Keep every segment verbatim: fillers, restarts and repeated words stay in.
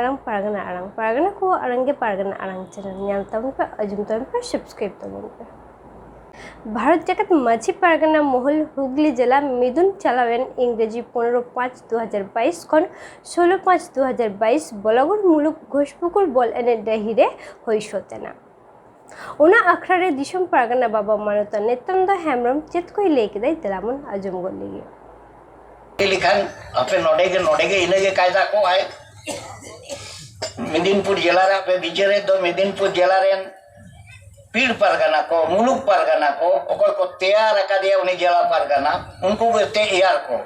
ᱟᱲᱟᱝ ᱯᱟᱨᱜᱟᱱᱟ ᱟᱲᱟᱝ, ᱯᱟᱨᱜᱟᱱᱟ ᱠᱚ ᱟᱲᱟᱝ ᱜᱮ ᱯᱟᱨᱜᱟᱱᱟ ᱟᱲᱟᱝ ᱪᱮᱱᱮᱞ ᱧᱮᱞ ᱛᱟᱵᱚᱱ ᱯᱮ, ᱟᱸᱡᱚᱢ ᱛᱟᱵᱚᱱ ᱯᱮ, ᱥᱟᱵᱥᱠᱨᱟᱭᱤᱵ ᱛᱟᱵᱚᱱ ᱯᱮ᱾ ᱵᱷᱟᱨᱚᱛ ᱡᱟᱠᱟᱛ ᱢᱟᱹᱡᱷᱤ ᱯᱟᱨᱜᱟᱱᱟ ᱢᱚᱦᱚᱞ ᱦᱩᱜᱽᱞᱤ ᱡᱮᱞᱟ ᱢᱤᱫᱩᱱ ᱪᱟᱞᱟᱣᱮᱱ ᱤᱝᱨᱮᱡᱤ ᱯᱚᱱᱨᱚ ᱯᱟᱸᱪ ᱫᱩ ᱦᱟᱡᱟᱨ ᱵᱟᱭᱤᱥ ᱠᱷᱚᱱ ᱥᱳᱞᱳ ᱯᱟᱸᱪ ᱫᱩ ᱦᱟᱡᱟᱨ ᱵᱟᱭᱤᱥ ᱵᱚᱞᱚᱜᱚᱲ ᱢᱩᱞᱩᱠ ᱜᱷᱳᱥᱯᱩᱠᱩᱨ ᱵᱚᱞ ᱮᱱᱮᱡ ᱰᱟᱹᱦᱤ ᱨᱮ ᱦᱩᱭ ᱥᱟᱹᱛ ᱮᱱᱟ᱾ ᱚᱱᱟ ᱟᱠᱷᱲᱟ ᱨᱮ ᱫᱤᱥᱚᱢ ᱯᱟᱨᱜᱟᱱᱟ ᱵᱟᱵᱟ ᱢᱟᱱᱚᱛᱟᱱ ᱱᱤᱛᱭᱟᱱᱟᱱᱫ ᱦᱮᱢᱵᱨᱚᱢ ᱪᱮᱫ ᱠᱚᱭ ᱞᱟᱹᱭ ᱠᱮᱫᱟᱭ, ᱛᱮᱞᱟ ᱵᱚᱱ ᱟᱸᱡᱚᱢ ᱜᱚᱫ ᱞᱮᱜᱮ᱾ ᱞᱮᱠᱷᱟᱱ ᱟᱯᱮ ᱱᱚᱰᱮ ᱜᱮ, ᱱᱚᱰᱮ ᱜᱮ ᱤᱱᱟᱹᱜᱮ ᱠᱟᱭᱫᱟ ᱠᱚᱜᱼᱟᱭ᱾ ᱢᱮᱫᱤᱱᱯᱩᱨ ᱡᱮᱞᱟ ᱨᱮ ᱟᱯᱮ ᱵᱤᱪᱟᱹᱨᱮᱫ ᱫᱚ ᱢᱮᱫᱤᱱᱯᱩᱨ ᱡᱮᱞᱟ ᱨᱮᱱ ᱯᱤᱲ ᱯᱟᱨᱜᱟᱱᱟ ᱠᱚ, ᱢᱩᱞᱩᱠ ᱯᱟᱨᱜᱟᱱᱟ ᱠᱚ, ᱚᱠᱚᱭ ᱠᱚ ᱛᱮᱭᱟᱨ ᱟᱠᱟᱫᱮᱭᱟ ᱩᱱᱤ ᱡᱮᱞᱟ ᱯᱟᱨᱜᱟᱱᱟ, ᱩᱱᱠᱩ ᱜᱮ ᱛᱮᱭᱟᱨ ᱠᱚ᱾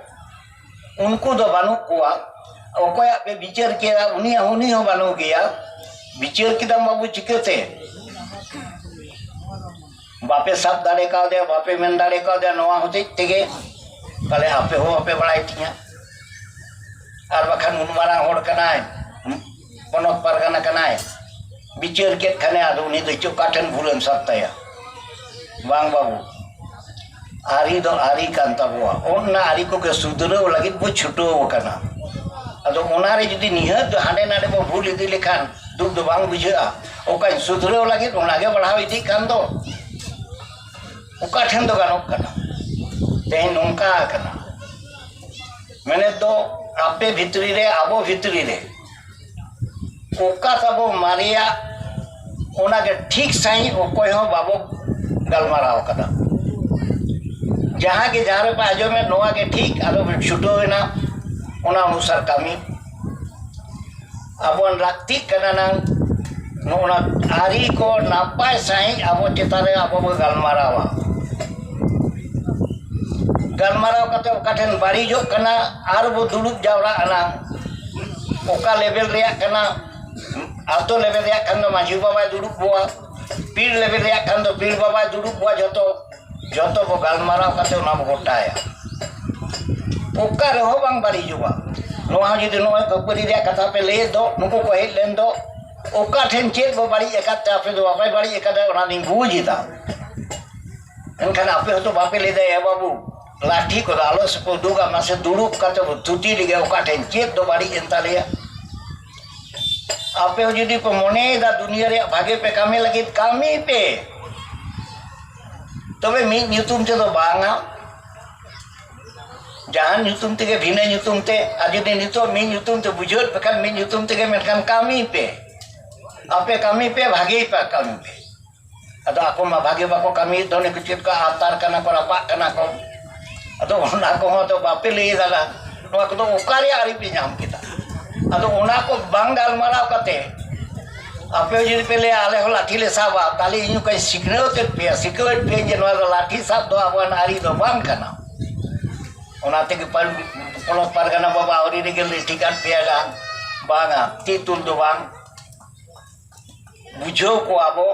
ᱩᱱᱠᱩ ᱫᱚ ᱵᱟᱹᱱᱩᱜ ᱠᱚᱣᱟ᱾ ᱚᱠᱚᱭᱟᱜ ᱯᱮ ᱵᱤᱪᱟᱹᱨ ᱠᱮᱫᱟ, ᱩᱱᱤᱭᱟᱜ, ᱩᱱᱤ ᱦᱚᱸ ᱵᱟᱹᱱᱩᱜ ᱜᱮᱭᱟ᱾ ᱵᱤᱪᱟᱹᱨ ᱠᱮᱫᱟᱢ ᱵᱟᱹᱵᱩ, ᱪᱤᱠᱟᱹᱛᱮ? ᱵᱟᱯᱮ ᱥᱟᱵ ᱫᱟᱲᱮ ᱠᱟᱣᱫᱮᱭᱟ, ᱵᱟᱯᱮ ᱢᱮᱱ ᱫᱟᱲᱮ ᱠᱟᱣᱫᱮᱭᱟ, ᱱᱚᱣᱟ ᱦᱚᱛᱮᱡ ᱛᱮᱜᱮ ᱯᱟᱞᱮ ᱟᱯᱮ ᱦᱚᱸ ᱵᱟᱯᱮ ᱵᱟᱲᱟᱭ ᱛᱤᱧᱟ᱾ ᱟᱨ ᱵᱟᱠᱷᱟᱱ ᱩᱱ ᱢᱟᱨᱟᱝ ᱦᱚᱲ ᱠᱟᱱᱟᱭ, ᱯᱚᱱᱚᱛ ᱯᱟᱨᱜᱟᱱᱟ ᱠᱟᱱᱟᱭ, ᱵᱤᱪᱟᱹᱨ ᱠᱮᱫ ᱠᱷᱟᱱᱮ ᱟᱫᱚ ᱩᱱᱤ ᱫᱚ ᱪᱮᱫ ᱚᱠᱟ ᱴᱷᱮᱱ ᱵᱷᱩᱞᱮᱢ ᱥᱟᱵ ᱛᱟᱭᱟ? ᱵᱟᱝ ᱵᱟᱹᱵᱩ, ᱟᱹᱨᱤ ᱫᱚ ᱟᱹᱨᱤ ᱠᱟᱱ ᱛᱟᱵᱚᱣᱟ᱾ ᱚᱱᱟ ᱟᱹᱨᱤ ᱠᱚᱜᱮ ᱥᱩᱫᱷᱨᱟᱹᱣ ᱞᱟᱹᱜᱤᱫ ᱵᱚ ᱪᱷᱩᱴᱟᱹᱣ ᱟᱠᱟᱱᱟ᱾ ᱟᱫᱚ ᱚᱱᱟᱨᱮ ᱡᱩᱫᱤ ᱱᱤᱦᱟᱹᱛ ᱫᱚ ᱦᱟᱸᱰᱮ ᱱᱟᱰᱮ ᱵᱚ ᱵᱷᱩᱞ ᱤᱫᱤ ᱞᱮᱠᱷᱟᱱ ᱫᱩᱠ ᱫᱚ ᱵᱟᱝ ᱵᱩᱡᱷᱟᱹᱜᱼᱟ? ᱚᱠᱟᱧ ᱥᱩᱫᱷᱨᱟᱹᱣ ᱞᱟᱹᱜᱤᱫ ᱚᱱᱟᱜᱮ ᱵᱟᱲᱦᱟᱣ ᱤᱫᱤᱜ ᱠᱟᱱ ᱫᱚ᱾ ᱚᱠᱟ ᱴᱷᱮᱱ ᱫᱚ ᱜᱟᱱᱚᱜ ᱠᱟᱱᱟ? ᱛᱮᱦᱮᱧ ᱱᱚᱝᱠᱟ ᱟᱠᱟᱱᱟ᱾ ᱢᱮᱱᱮᱫ ᱫᱚ ᱟᱯᱮ ᱵᱷᱤᱛᱨᱤ ᱨᱮ, ᱟᱵᱚ ᱵᱷᱤᱛᱨᱤ ᱨᱮ ᱚᱠᱟ ᱛᱟᱵᱚ ᱢᱟᱨᱮᱭᱟᱜ, ᱚᱱᱟᱜᱮ ᱴᱷᱤᱠ ᱥᱟᱺᱦᱤᱡ ᱚᱠᱚᱭ ᱦᱚᱸ ᱵᱟᱵᱚ ᱜᱟᱞᱢᱟᱨᱟᱣ ᱠᱟᱫᱟ᱾ ᱡᱟᱦᱟᱸ ᱜᱮ ᱡᱟᱦᱟᱸ ᱨᱮᱯᱮ ᱟᱸᱡᱚᱢᱮᱫ, ᱱᱚᱣᱟ ᱜᱮ ᱴᱷᱤᱠ, ᱟᱫᱚ ᱪᱷᱩᱴᱟᱹᱣ ᱮᱱᱟ ᱚᱱᱟ ᱚᱱᱩᱥᱟᱨ ᱠᱟᱹᱢᱤ᱾ ᱟᱵᱚᱣᱟᱜ ᱞᱟᱹᱠᱛᱤᱜ ᱠᱟᱱᱟ ᱱᱟᱝ ᱱᱚᱜᱼᱚ ᱱᱟ ᱟᱹᱨᱤ ᱠᱚ ᱱᱟᱯᱟᱭ ᱥᱟᱺᱦᱤᱡ ᱟᱵᱚ ᱪᱮᱛᱟᱱ ᱨᱮ ᱟᱵᱚ ᱵᱚ ᱜᱟᱞᱢᱟᱨᱟᱣᱟ᱾ ᱜᱟᱞᱢᱟᱨᱟᱣ ᱠᱟᱛᱮ ᱚᱠᱟ ᱴᱷᱮᱱ ᱵᱟᱹᱲᱤᱡᱚᱜ ᱠᱟᱱᱟ, ᱟᱨ ᱵᱚ ᱫᱩᱲᱩᱵ ᱡᱟᱣᱨᱟᱜ ᱟᱱᱟ᱾ ᱚᱠᱟ ᱞᱮᱵᱮᱞ ᱨᱮᱭᱟᱜ ᱠᱟᱱᱟ, ᱟᱛᱳ ᱞᱮᱵᱮᱞ ᱨᱮᱭᱟᱜ ᱠᱷᱟᱱ ᱫᱚ ᱢᱟᱹᱡᱷᱤ ᱵᱟᱵᱟᱭ ᱫᱩᱲᱩᱵ ᱠᱚᱣᱟ, ᱯᱤᱲ ᱞᱮᱵᱮᱞ ᱨᱮᱭᱟᱜ ᱠᱷᱟᱱ ᱫᱚ ᱯᱤᱲ ᱵᱟᱵᱟᱭ ᱫᱩᱲᱩᱵ ᱠᱚᱣᱟ᱾ ᱡᱚᱛᱚ, ᱡᱚᱛᱚ ᱵᱚ ᱜᱟᱞᱢᱟᱨᱟᱣ ᱠᱟᱛᱮ ᱚᱱᱟ ᱵᱚ ᱜᱚᱴᱟᱭᱟ᱾ ᱚᱠᱟ ᱨᱮᱦᱚᱸ ᱵᱟᱝ ᱵᱟᱹᱲᱤᱡᱚᱜᱼᱟ᱾ ᱱᱚᱣᱟ ᱦᱚᱸ ᱡᱩᱫᱤ ᱱᱚᱜᱼᱚᱭ ᱠᱷᱟᱹᱯᱟᱹᱨᱤ ᱨᱮᱭᱟᱜ ᱠᱟᱛᱷᱟ ᱯᱮ ᱞᱟᱹᱭᱮᱫ ᱫᱚ, ᱱᱩᱠᱩ ᱠᱚ ᱦᱮᱡ ᱞᱮᱱ ᱫᱚ, ᱚᱠᱟ ᱴᱷᱮᱱ ᱪᱮᱫ ᱵᱚ ᱵᱟᱹᱲᱤᱡ ᱟᱠᱟᱫ ᱛᱮ ᱟᱯᱮ ᱫᱚ ᱵᱟᱯᱮ ᱵᱟᱹᱲᱤᱡ ᱟᱠᱟᱫᱟ, ᱚᱱᱟ ᱫᱚᱧ ᱵᱩᱡᱽ ᱮᱫᱟ᱾ ᱮᱱᱠᱷᱟᱱ ᱟᱯᱮ ᱦᱚᱸᱛᱚ ᱵᱟᱯᱮ ᱞᱟᱹᱭᱫᱟ, "ᱮ ᱵᱟᱹᱵᱩ, ᱞᱟᱹᱴᱷᱤ ᱠᱚᱫᱚ ᱟᱞᱚ ᱥᱮ ᱠᱚ ᱩᱫᱩᱜᱟ, ᱢᱟᱥᱮ ᱫᱩᱲᱩᱵ ᱠᱟᱛᱮ ᱵᱚ ᱛᱷᱩᱛᱤ ᱞᱮᱜᱮ, ᱚᱠᱟ ᱴᱷᱮᱱ ᱪᱮᱫ ᱫᱚ ᱵᱟᱹᱲᱤᱡ ᱮᱱ ᱛᱟᱞᱮᱭᱟ?" ᱟᱯᱮ ᱦᱚᱸ ᱡᱩᱫᱤ ᱯᱮ ᱢᱚᱱᱮᱭᱮᱫᱟ ᱫᱩᱱᱤᱭᱟᱹ ᱨᱮᱭᱟᱜ ᱵᱷᱟᱜᱮ ᱯᱮ ᱠᱟᱹᱢᱤ ᱞᱟᱹᱜᱤᱫ, ᱠᱟᱹᱢᱤ ᱯᱮ, ᱛᱚᱵᱮ ᱢᱤᱫ ᱧᱩᱛᱩᱢ ᱛᱮᱫᱚ ᱵᱟᱝᱟ᱾ ᱡᱟᱦᱟᱱ ᱧᱩᱛᱩᱢ ᱛᱮᱜᱮ, ᱵᱷᱤᱱᱟᱹ ᱧᱩᱛᱩᱢ ᱛᱮ, ᱟᱨ ᱡᱩᱫᱤ ᱱᱤᱛᱚᱜ ᱢᱤᱫ ᱧᱩᱛᱩᱢ ᱛᱮ ᱵᱩᱡᱷᱟᱹᱣᱮᱫ ᱯᱮ ᱠᱷᱟᱱ, ᱢᱤᱫ ᱧᱩᱛᱩᱢ ᱛᱮᱜᱮ, ᱢᱮᱱᱠᱷᱟᱱ ᱠᱟᱹᱢᱤ ᱯᱮ᱾ ᱟᱯᱮ ᱠᱟᱹᱢᱤ ᱯᱮ, ᱵᱷᱟᱜᱮ ᱯᱮ ᱠᱟᱹᱢᱤ ᱯᱮ᱾ ᱟᱫᱚ ᱟᱠᱚ ᱢᱟ ᱵᱷᱟᱜᱮ ᱵᱟᱠᱚ ᱠᱟᱹᱢᱤᱭᱮᱫ ᱫᱚ, ᱚᱱᱮ ᱠᱚ ᱪᱮᱫ ᱠᱚ ᱟᱛᱟᱨ ᱠᱟᱱᱟ ᱠᱚ, ᱨᱟᱯᱟᱜ ᱠᱟᱱᱟ ᱠᱚ᱾ ᱟᱫᱚ ᱚᱱᱟ ᱠᱚᱦᱚᱸ ᱫᱚ ᱵᱟᱯᱮ ᱞᱟᱹᱭ ᱫᱟᱲᱮᱭᱟᱜᱼᱟ, ᱱᱚᱣᱟ ᱠᱚᱫᱚ ᱚᱠᱟ ᱨᱮᱭᱟᱜ ᱟᱹᱨᱤ ᱯᱮ ᱧᱟᱢ ᱠᱮᱫᱟ? ᱟᱫᱚ ᱚᱱᱟ ᱠᱚ ᱵᱟᱝ ᱜᱟᱞᱢᱟᱨᱟᱣ ᱠᱟᱛᱮ ᱟᱯᱮ ᱡᱩᱫᱤ ᱯᱮ ᱞᱟᱹᱭᱟ, "ᱟᱞᱮ ᱦᱚᱸ ᱞᱟᱹᱴᱷᱤ ᱞᱮ ᱥᱟᱵᱟ", ᱛᱟᱦᱞᱮ ᱤᱧ ᱚᱠᱟᱧ ᱥᱤᱠᱷᱱᱟᱹᱣ ᱮᱫ ᱯᱮᱭᱟ? ᱥᱤᱠᱷᱱᱟᱹᱣ ᱮᱫ ᱯᱮᱭᱟᱧ ᱡᱮ ᱱᱚᱣᱟ ᱫᱚ ᱞᱟᱹᱴᱷᱤ ᱥᱟᱵ ᱫᱚ ᱟᱵᱚᱣᱟᱜ ᱟᱹᱨᱤ ᱫᱚ ᱵᱟᱝ ᱠᱟᱱᱟ᱾ ᱚᱱᱟ ᱛᱮᱜᱮ ᱯᱟᱨ-, ᱯᱚᱱᱚᱛ ᱯᱟᱨᱜᱟᱱᱟ ᱵᱟᱵᱟ ᱟᱹᱣᱨᱤ ᱨᱮᱜᱮ ᱞᱟᱹᱴᱷᱤ ᱠᱟᱱ ᱯᱮᱭᱟ ᱜᱟᱱ, ᱵᱟᱝᱟ, ᱛᱤ ᱛᱩᱞ ᱫᱚ ᱵᱟᱝ᱾ ᱵᱩᱡᱷᱟᱹᱣ ᱠᱚᱣᱟ ᱵᱚ᱾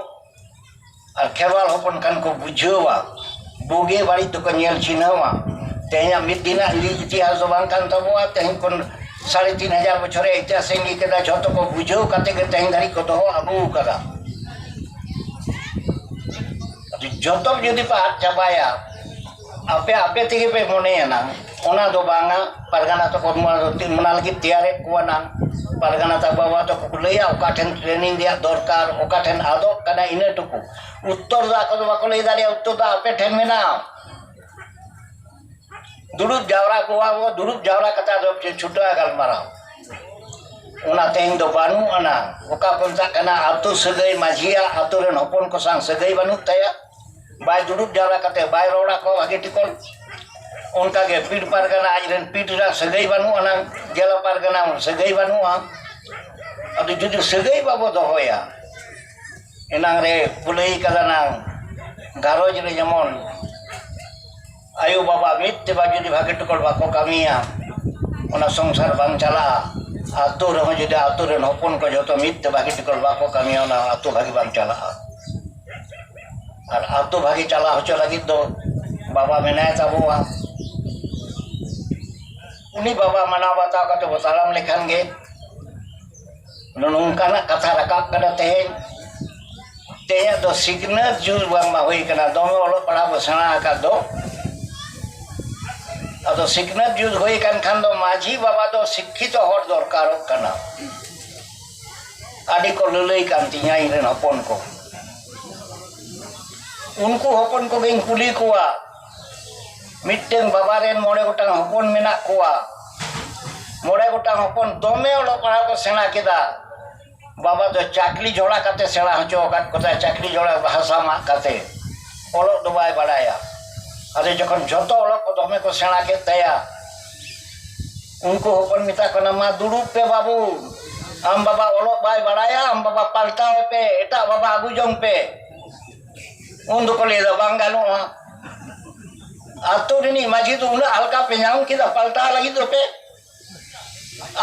ᱟᱨ ᱠᱷᱮᱨᱣᱟᱞ ᱦᱚᱯᱚᱱ ᱠᱷᱟᱱ ᱠᱚ ᱵᱩᱡᱷᱟᱹᱣᱟ, ᱵᱩᱜᱤ ᱵᱟᱹᱲᱤᱡ ᱫᱚᱠᱚ ᱧᱮᱞ ᱪᱤᱱᱦᱟᱹᱣᱟ᱾ ᱛᱮᱦᱮᱧᱟᱜ ᱢᱤᱫ ᱫᱤᱱᱟᱜ ᱤᱛᱤᱦᱟᱥ ᱫᱚ ᱵᱟᱝ ᱠᱟᱱ ᱛᱟᱵᱚᱣᱟ᱾ ᱛᱮᱦᱮᱧ ᱠᱷᱚᱱ ᱥᱟᱲᱮ ᱛᱤᱱ ᱦᱟᱡᱟᱨ ᱵᱚᱪᱷᱚᱨ ᱨᱮᱭᱟᱜ ᱤᱛᱤᱦᱟᱥ ᱤᱧ ᱞᱟᱹᱭ ᱠᱮᱫᱟ, ᱡᱷᱚᱛᱚ ᱠᱚ ᱵᱩᱡᱷᱟᱹᱣ ᱠᱟᱛᱮ ᱜᱮ ᱛᱮᱦᱮᱧ ᱫᱷᱟᱹᱨᱤᱡ ᱠᱚ ᱫᱚᱦᱚ ᱟᱹᱜᱩ ᱟᱠᱟᱫᱟ᱾ ᱟᱫᱚ ᱡᱷᱚᱛᱚ ᱡᱩᱫᱤ ᱯᱮ ᱟᱫ ᱪᱟᱵᱟᱭᱟ, ᱟᱯᱮ ᱟᱯᱮ ᱛᱮᱜᱮ ᱯᱮ ᱢᱚᱱᱮᱭᱟᱱᱟ, ᱚᱱᱟ ᱫᱚ ᱵᱟᱝᱟ᱾ ᱯᱟᱨᱜᱟᱱᱟ ᱛᱟᱠᱚ ᱱᱚᱣᱟ ᱫᱚ ᱛᱤ-, ᱚᱱᱟ ᱞᱟᱹᱜᱤᱫ ᱛᱮᱭᱟᱨᱮᱫ ᱠᱚᱣᱟ ᱱᱟᱝ᱾ ᱯᱟᱨᱜᱟᱱᱟ ᱛᱟᱠᱚ ᱵᱟᱵᱟ ᱛᱟᱠᱚ ᱠᱚ ᱞᱟᱹᱭᱟ ᱚᱠᱟ ᱴᱷᱮᱱ ᱴᱨᱮᱱᱤᱝ ᱨᱮᱭᱟᱜ ᱫᱚᱨᱠᱟᱨ, ᱚᱠᱟ ᱴᱷᱮᱱ ᱟᱫᱚᱜ ᱠᱟᱱᱟ, ᱤᱱᱟᱹ ᱴᱩᱠᱩ᱾ ᱩᱛᱛᱚᱨ ᱫᱚ ᱟᱠᱚ ᱫᱚ ᱵᱟᱠᱚ ᱞᱟᱹᱭ ᱫᱟᱲᱮᱭᱟᱜᱼᱟ, ᱩᱛᱛᱚᱨ ᱫᱚ ᱟᱯᱮ ᱴᱷᱮᱱ ᱢᱮᱱᱟᱜᱼᱟ᱾ ᱫᱩᱲᱩᱵ ᱡᱟᱣᱨᱟ ᱠᱚᱣᱟ ᱵᱚ, ᱫᱩᱲᱩᱵ ᱡᱟᱣᱨᱟ ᱠᱟᱛᱮ ᱟᱫᱚ ᱪᱷᱩᱴᱟᱹᱜᱼᱟ ᱜᱟᱞᱢᱟᱨᱟᱣ᱾ ᱚᱱᱟ ᱛᱮᱦᱮᱧ ᱫᱚ ᱵᱟᱹᱱᱩᱜ ᱟᱱᱟ᱾ ᱚᱠᱟ ᱠᱚ ᱢᱮᱛᱟᱜ ᱠᱟᱱᱟ, ᱟᱹᱛᱩ ᱥᱟᱹᱜᱟᱹᱭ, ᱢᱟᱹᱡᱷᱤᱭᱟᱜ ᱟᱹᱛᱩ ᱨᱮᱱ ᱦᱚᱯᱚᱱ ᱠᱚ ᱥᱟᱶ ᱥᱟᱹᱜᱟᱹᱭ ᱵᱟᱹᱱᱩᱜ ᱛᱟᱭᱟ᱾ ᱵᱟᱭ ᱫᱩᱲᱩᱵ ᱡᱟᱣᱨᱟ ᱠᱟᱛᱮ ᱵᱟᱭ ᱨᱚᱲ ᱟᱠᱚ ᱵᱷᱟᱹᱜᱤ ᱴᱷᱤᱠ᱾ ᱚᱱᱠᱟᱜᱮ ᱯᱤᱲ ᱯᱟᱨᱜᱟᱱᱟ ᱟᱡ ᱨᱮᱱ ᱯᱤᱲ ᱨᱮᱱᱟᱜ ᱥᱟᱹᱜᱟᱹᱭ ᱵᱟᱹᱱᱩᱜ ᱟᱱᱟᱝ, ᱡᱮᱞᱟ ᱯᱟᱨᱜᱟᱱᱟ ᱥᱟᱹᱜᱟᱹᱭ ᱵᱟᱹᱱᱩᱜᱼᱟ᱾ ᱟᱫᱚ ᱡᱩᱫᱤ ᱥᱟᱹᱜᱟᱹᱭ ᱵᱟᱵᱚ ᱫᱚᱦᱚᱭᱟ, ᱮᱱᱟᱝ ᱨᱮ ᱠᱚ ᱞᱟᱹᱭ ᱠᱟᱫᱟ ᱱᱟᱝ, ᱜᱷᱟᱨᱚᱸᱡᱽ ᱨᱮ ᱡᱮᱢᱚᱱ ᱟᱭᱳ ᱵᱟᱵᱟ ᱢᱤᱫ ᱛᱮ ᱵᱟ ᱡᱩᱫᱤ ᱵᱷᱟᱜᱮ ᱴᱩᱠᱩ ᱵᱟᱠᱚ ᱠᱟᱹᱢᱤᱭᱟ, ᱚᱱᱟ ᱥᱚᱝᱥᱟᱨ ᱵᱟᱝ ᱪᱟᱞᱟᱜᱼᱟ᱾ ᱟᱹᱛᱩ ᱨᱮᱦᱚᱸ ᱡᱩᱫᱤ ᱟᱹᱛᱩ ᱨᱮᱱ ᱦᱚᱯᱚᱱ ᱠᱚ ᱡᱚᱛᱚ ᱢᱤᱫ ᱛᱮ ᱵᱷᱟᱜᱮ ᱴᱩᱠᱩ ᱵᱟᱠᱚ ᱠᱟᱹᱢᱤᱭᱟ, ᱚᱱᱟ ᱟᱹᱛᱩ ᱵᱷᱟᱜᱮ ᱵᱟᱝ ᱪᱟᱞᱟᱜᱼᱟ᱾ ᱟᱨ ᱟᱹᱛᱩ ᱵᱷᱟᱜᱮ ᱪᱟᱞᱟᱣ ᱦᱚᱪᱚ ᱞᱟᱹᱜᱤᱫ ᱫᱚ ᱵᱟᱵᱟ ᱢᱮᱱᱟᱭ ᱛᱟᱵᱚᱣᱟ᱾ ᱩᱱᱤ ᱵᱟᱵᱟ ᱢᱟᱱᱟᱣ ᱵᱟᱛᱟᱣ ᱠᱟᱛᱮ ᱵᱚ ᱛᱟᱲᱟᱢ ᱞᱮᱠᱷᱟᱱ ᱜᱮ᱾ ᱱᱚᱝᱠᱟᱱᱟᱜ ᱠᱟᱛᱷᱟ ᱨᱟᱠᱟᱵ ᱠᱟᱱᱟ ᱛᱮᱦᱮᱧ᱾ ᱛᱮᱦᱮᱧᱟᱜ ᱫᱚ ᱥᱤᱠᱷᱱᱟᱹᱛ ᱡᱩᱜᱽ ᱵᱟᱝᱢᱟ ᱦᱩᱭ ᱠᱟᱱᱟ, ᱫᱚᱢᱮ ᱚᱞᱚᱜ ᱯᱟᱲᱦᱟᱣ ᱵᱚ ᱥᱮᱬᱟ ᱟᱠᱟᱫ ᱫᱚ᱾ ᱟᱫᱚ ᱥᱤᱠᱷᱱᱟᱹᱛ ᱡᱩᱜᱽ ᱦᱩᱭ ᱠᱟᱱ ᱠᱷᱟᱱ ᱫᱚ ᱢᱟᱹᱡᱷᱤ ᱵᱟᱵᱟ ᱫᱚ ᱥᱤᱠᱠᱷᱤᱛᱚ ᱦᱚᱲ ᱫᱚᱨᱠᱟᱨᱚᱜ ᱠᱟᱱᱟ᱾ ᱟᱹᱰᱤ ᱠᱚ ᱞᱟᱹᱞᱟᱹᱭ ᱠᱟᱱ ᱛᱤᱧᱟ ᱤᱧ ᱨᱮᱱ ᱦᱚᱯᱚᱱ ᱠᱚ᱾ ᱩᱱᱠᱩ ᱦᱚᱯᱚᱱ ᱠᱚᱜᱮᱧ ᱠᱩᱞᱤ ᱠᱚᱣᱟ, ᱢᱤᱫᱴᱟᱝ ᱵᱟᱵᱟ ᱨᱮᱱ ᱢᱚᱬᱮ ᱜᱚᱴᱟᱝ ᱦᱚᱯᱚᱱ ᱢᱮᱱᱟᱜ ᱠᱚᱣᱟ, ᱢᱚᱬᱮ ᱜᱚᱴᱟᱝ ᱦᱚᱯᱚᱱ ᱫᱚᱢᱮ ᱚᱞᱚᱜ ᱯᱟᱲᱦᱟᱣ ᱠᱚ ᱥᱮᱬᱟ ᱠᱮᱫᱟ᱾ ᱵᱟᱵᱟ ᱫᱚ ᱪᱟᱠᱨᱤ ᱡᱷᱚᱲᱟ ᱠᱟᱛᱮ ᱥᱮᱬᱟ ᱦᱚᱪᱚ ᱟᱠᱟᱫ ᱠᱚᱛᱟᱭ, ᱪᱟᱠᱨᱤ ᱡᱷᱚᱲᱟ ᱵᱷᱟᱥᱟ ᱢᱟᱜ ᱠᱟᱛᱮ ᱚᱞᱚᱜ ᱫᱚ ᱵᱟᱭ ᱵᱟᱲᱟᱭᱟ᱾ ᱟᱫᱚ ᱡᱚᱠᱷᱚᱱ ᱡᱷᱚᱛᱚ ᱚᱞᱚᱜ ᱠᱚ ᱫᱚᱢᱮ ᱠᱚ ᱥᱮᱬᱟ ᱠᱮᱫ ᱛᱟᱭᱟ, ᱩᱱᱠᱩ ᱦᱚᱯᱚᱱ ᱢᱮᱛᱟ ᱠᱚ ᱠᱟᱱᱟ, "ᱢᱟ ᱫᱩᱲᱩᱵ ᱯᱮ ᱵᱟᱹᱵᱩ, ᱟᱢ ᱵᱟᱵᱟ ᱚᱞᱚᱜ ᱵᱟᱭ ᱵᱟᱲᱟᱭᱟ, ᱟᱢ ᱵᱟᱵᱟ ᱯᱟᱞᱴᱟᱣ ᱮᱯᱮ, ᱮᱴᱟᱜ ᱵᱟᱵᱟ ᱟᱹᱜᱩ ᱡᱚᱝ ᱯᱮ᱾" ᱩᱱ ᱫᱚᱠᱚ ᱞᱟᱹᱭᱫᱟ, "ᱵᱟᱝ ᱜᱟᱱᱚᱜᱼᱟ, ᱟᱛᱳ ᱨᱤᱱᱤᱡ ᱢᱟᱹᱡᱷᱤ ᱫᱚ ᱩᱱᱟᱹᱜ ᱦᱟᱞᱠᱟ ᱯᱮ ᱧᱟᱢ ᱠᱮᱫᱟ ᱯᱟᱞᱴᱟᱣ ᱞᱟᱹᱜᱤᱫ ᱫᱚᱯᱮ?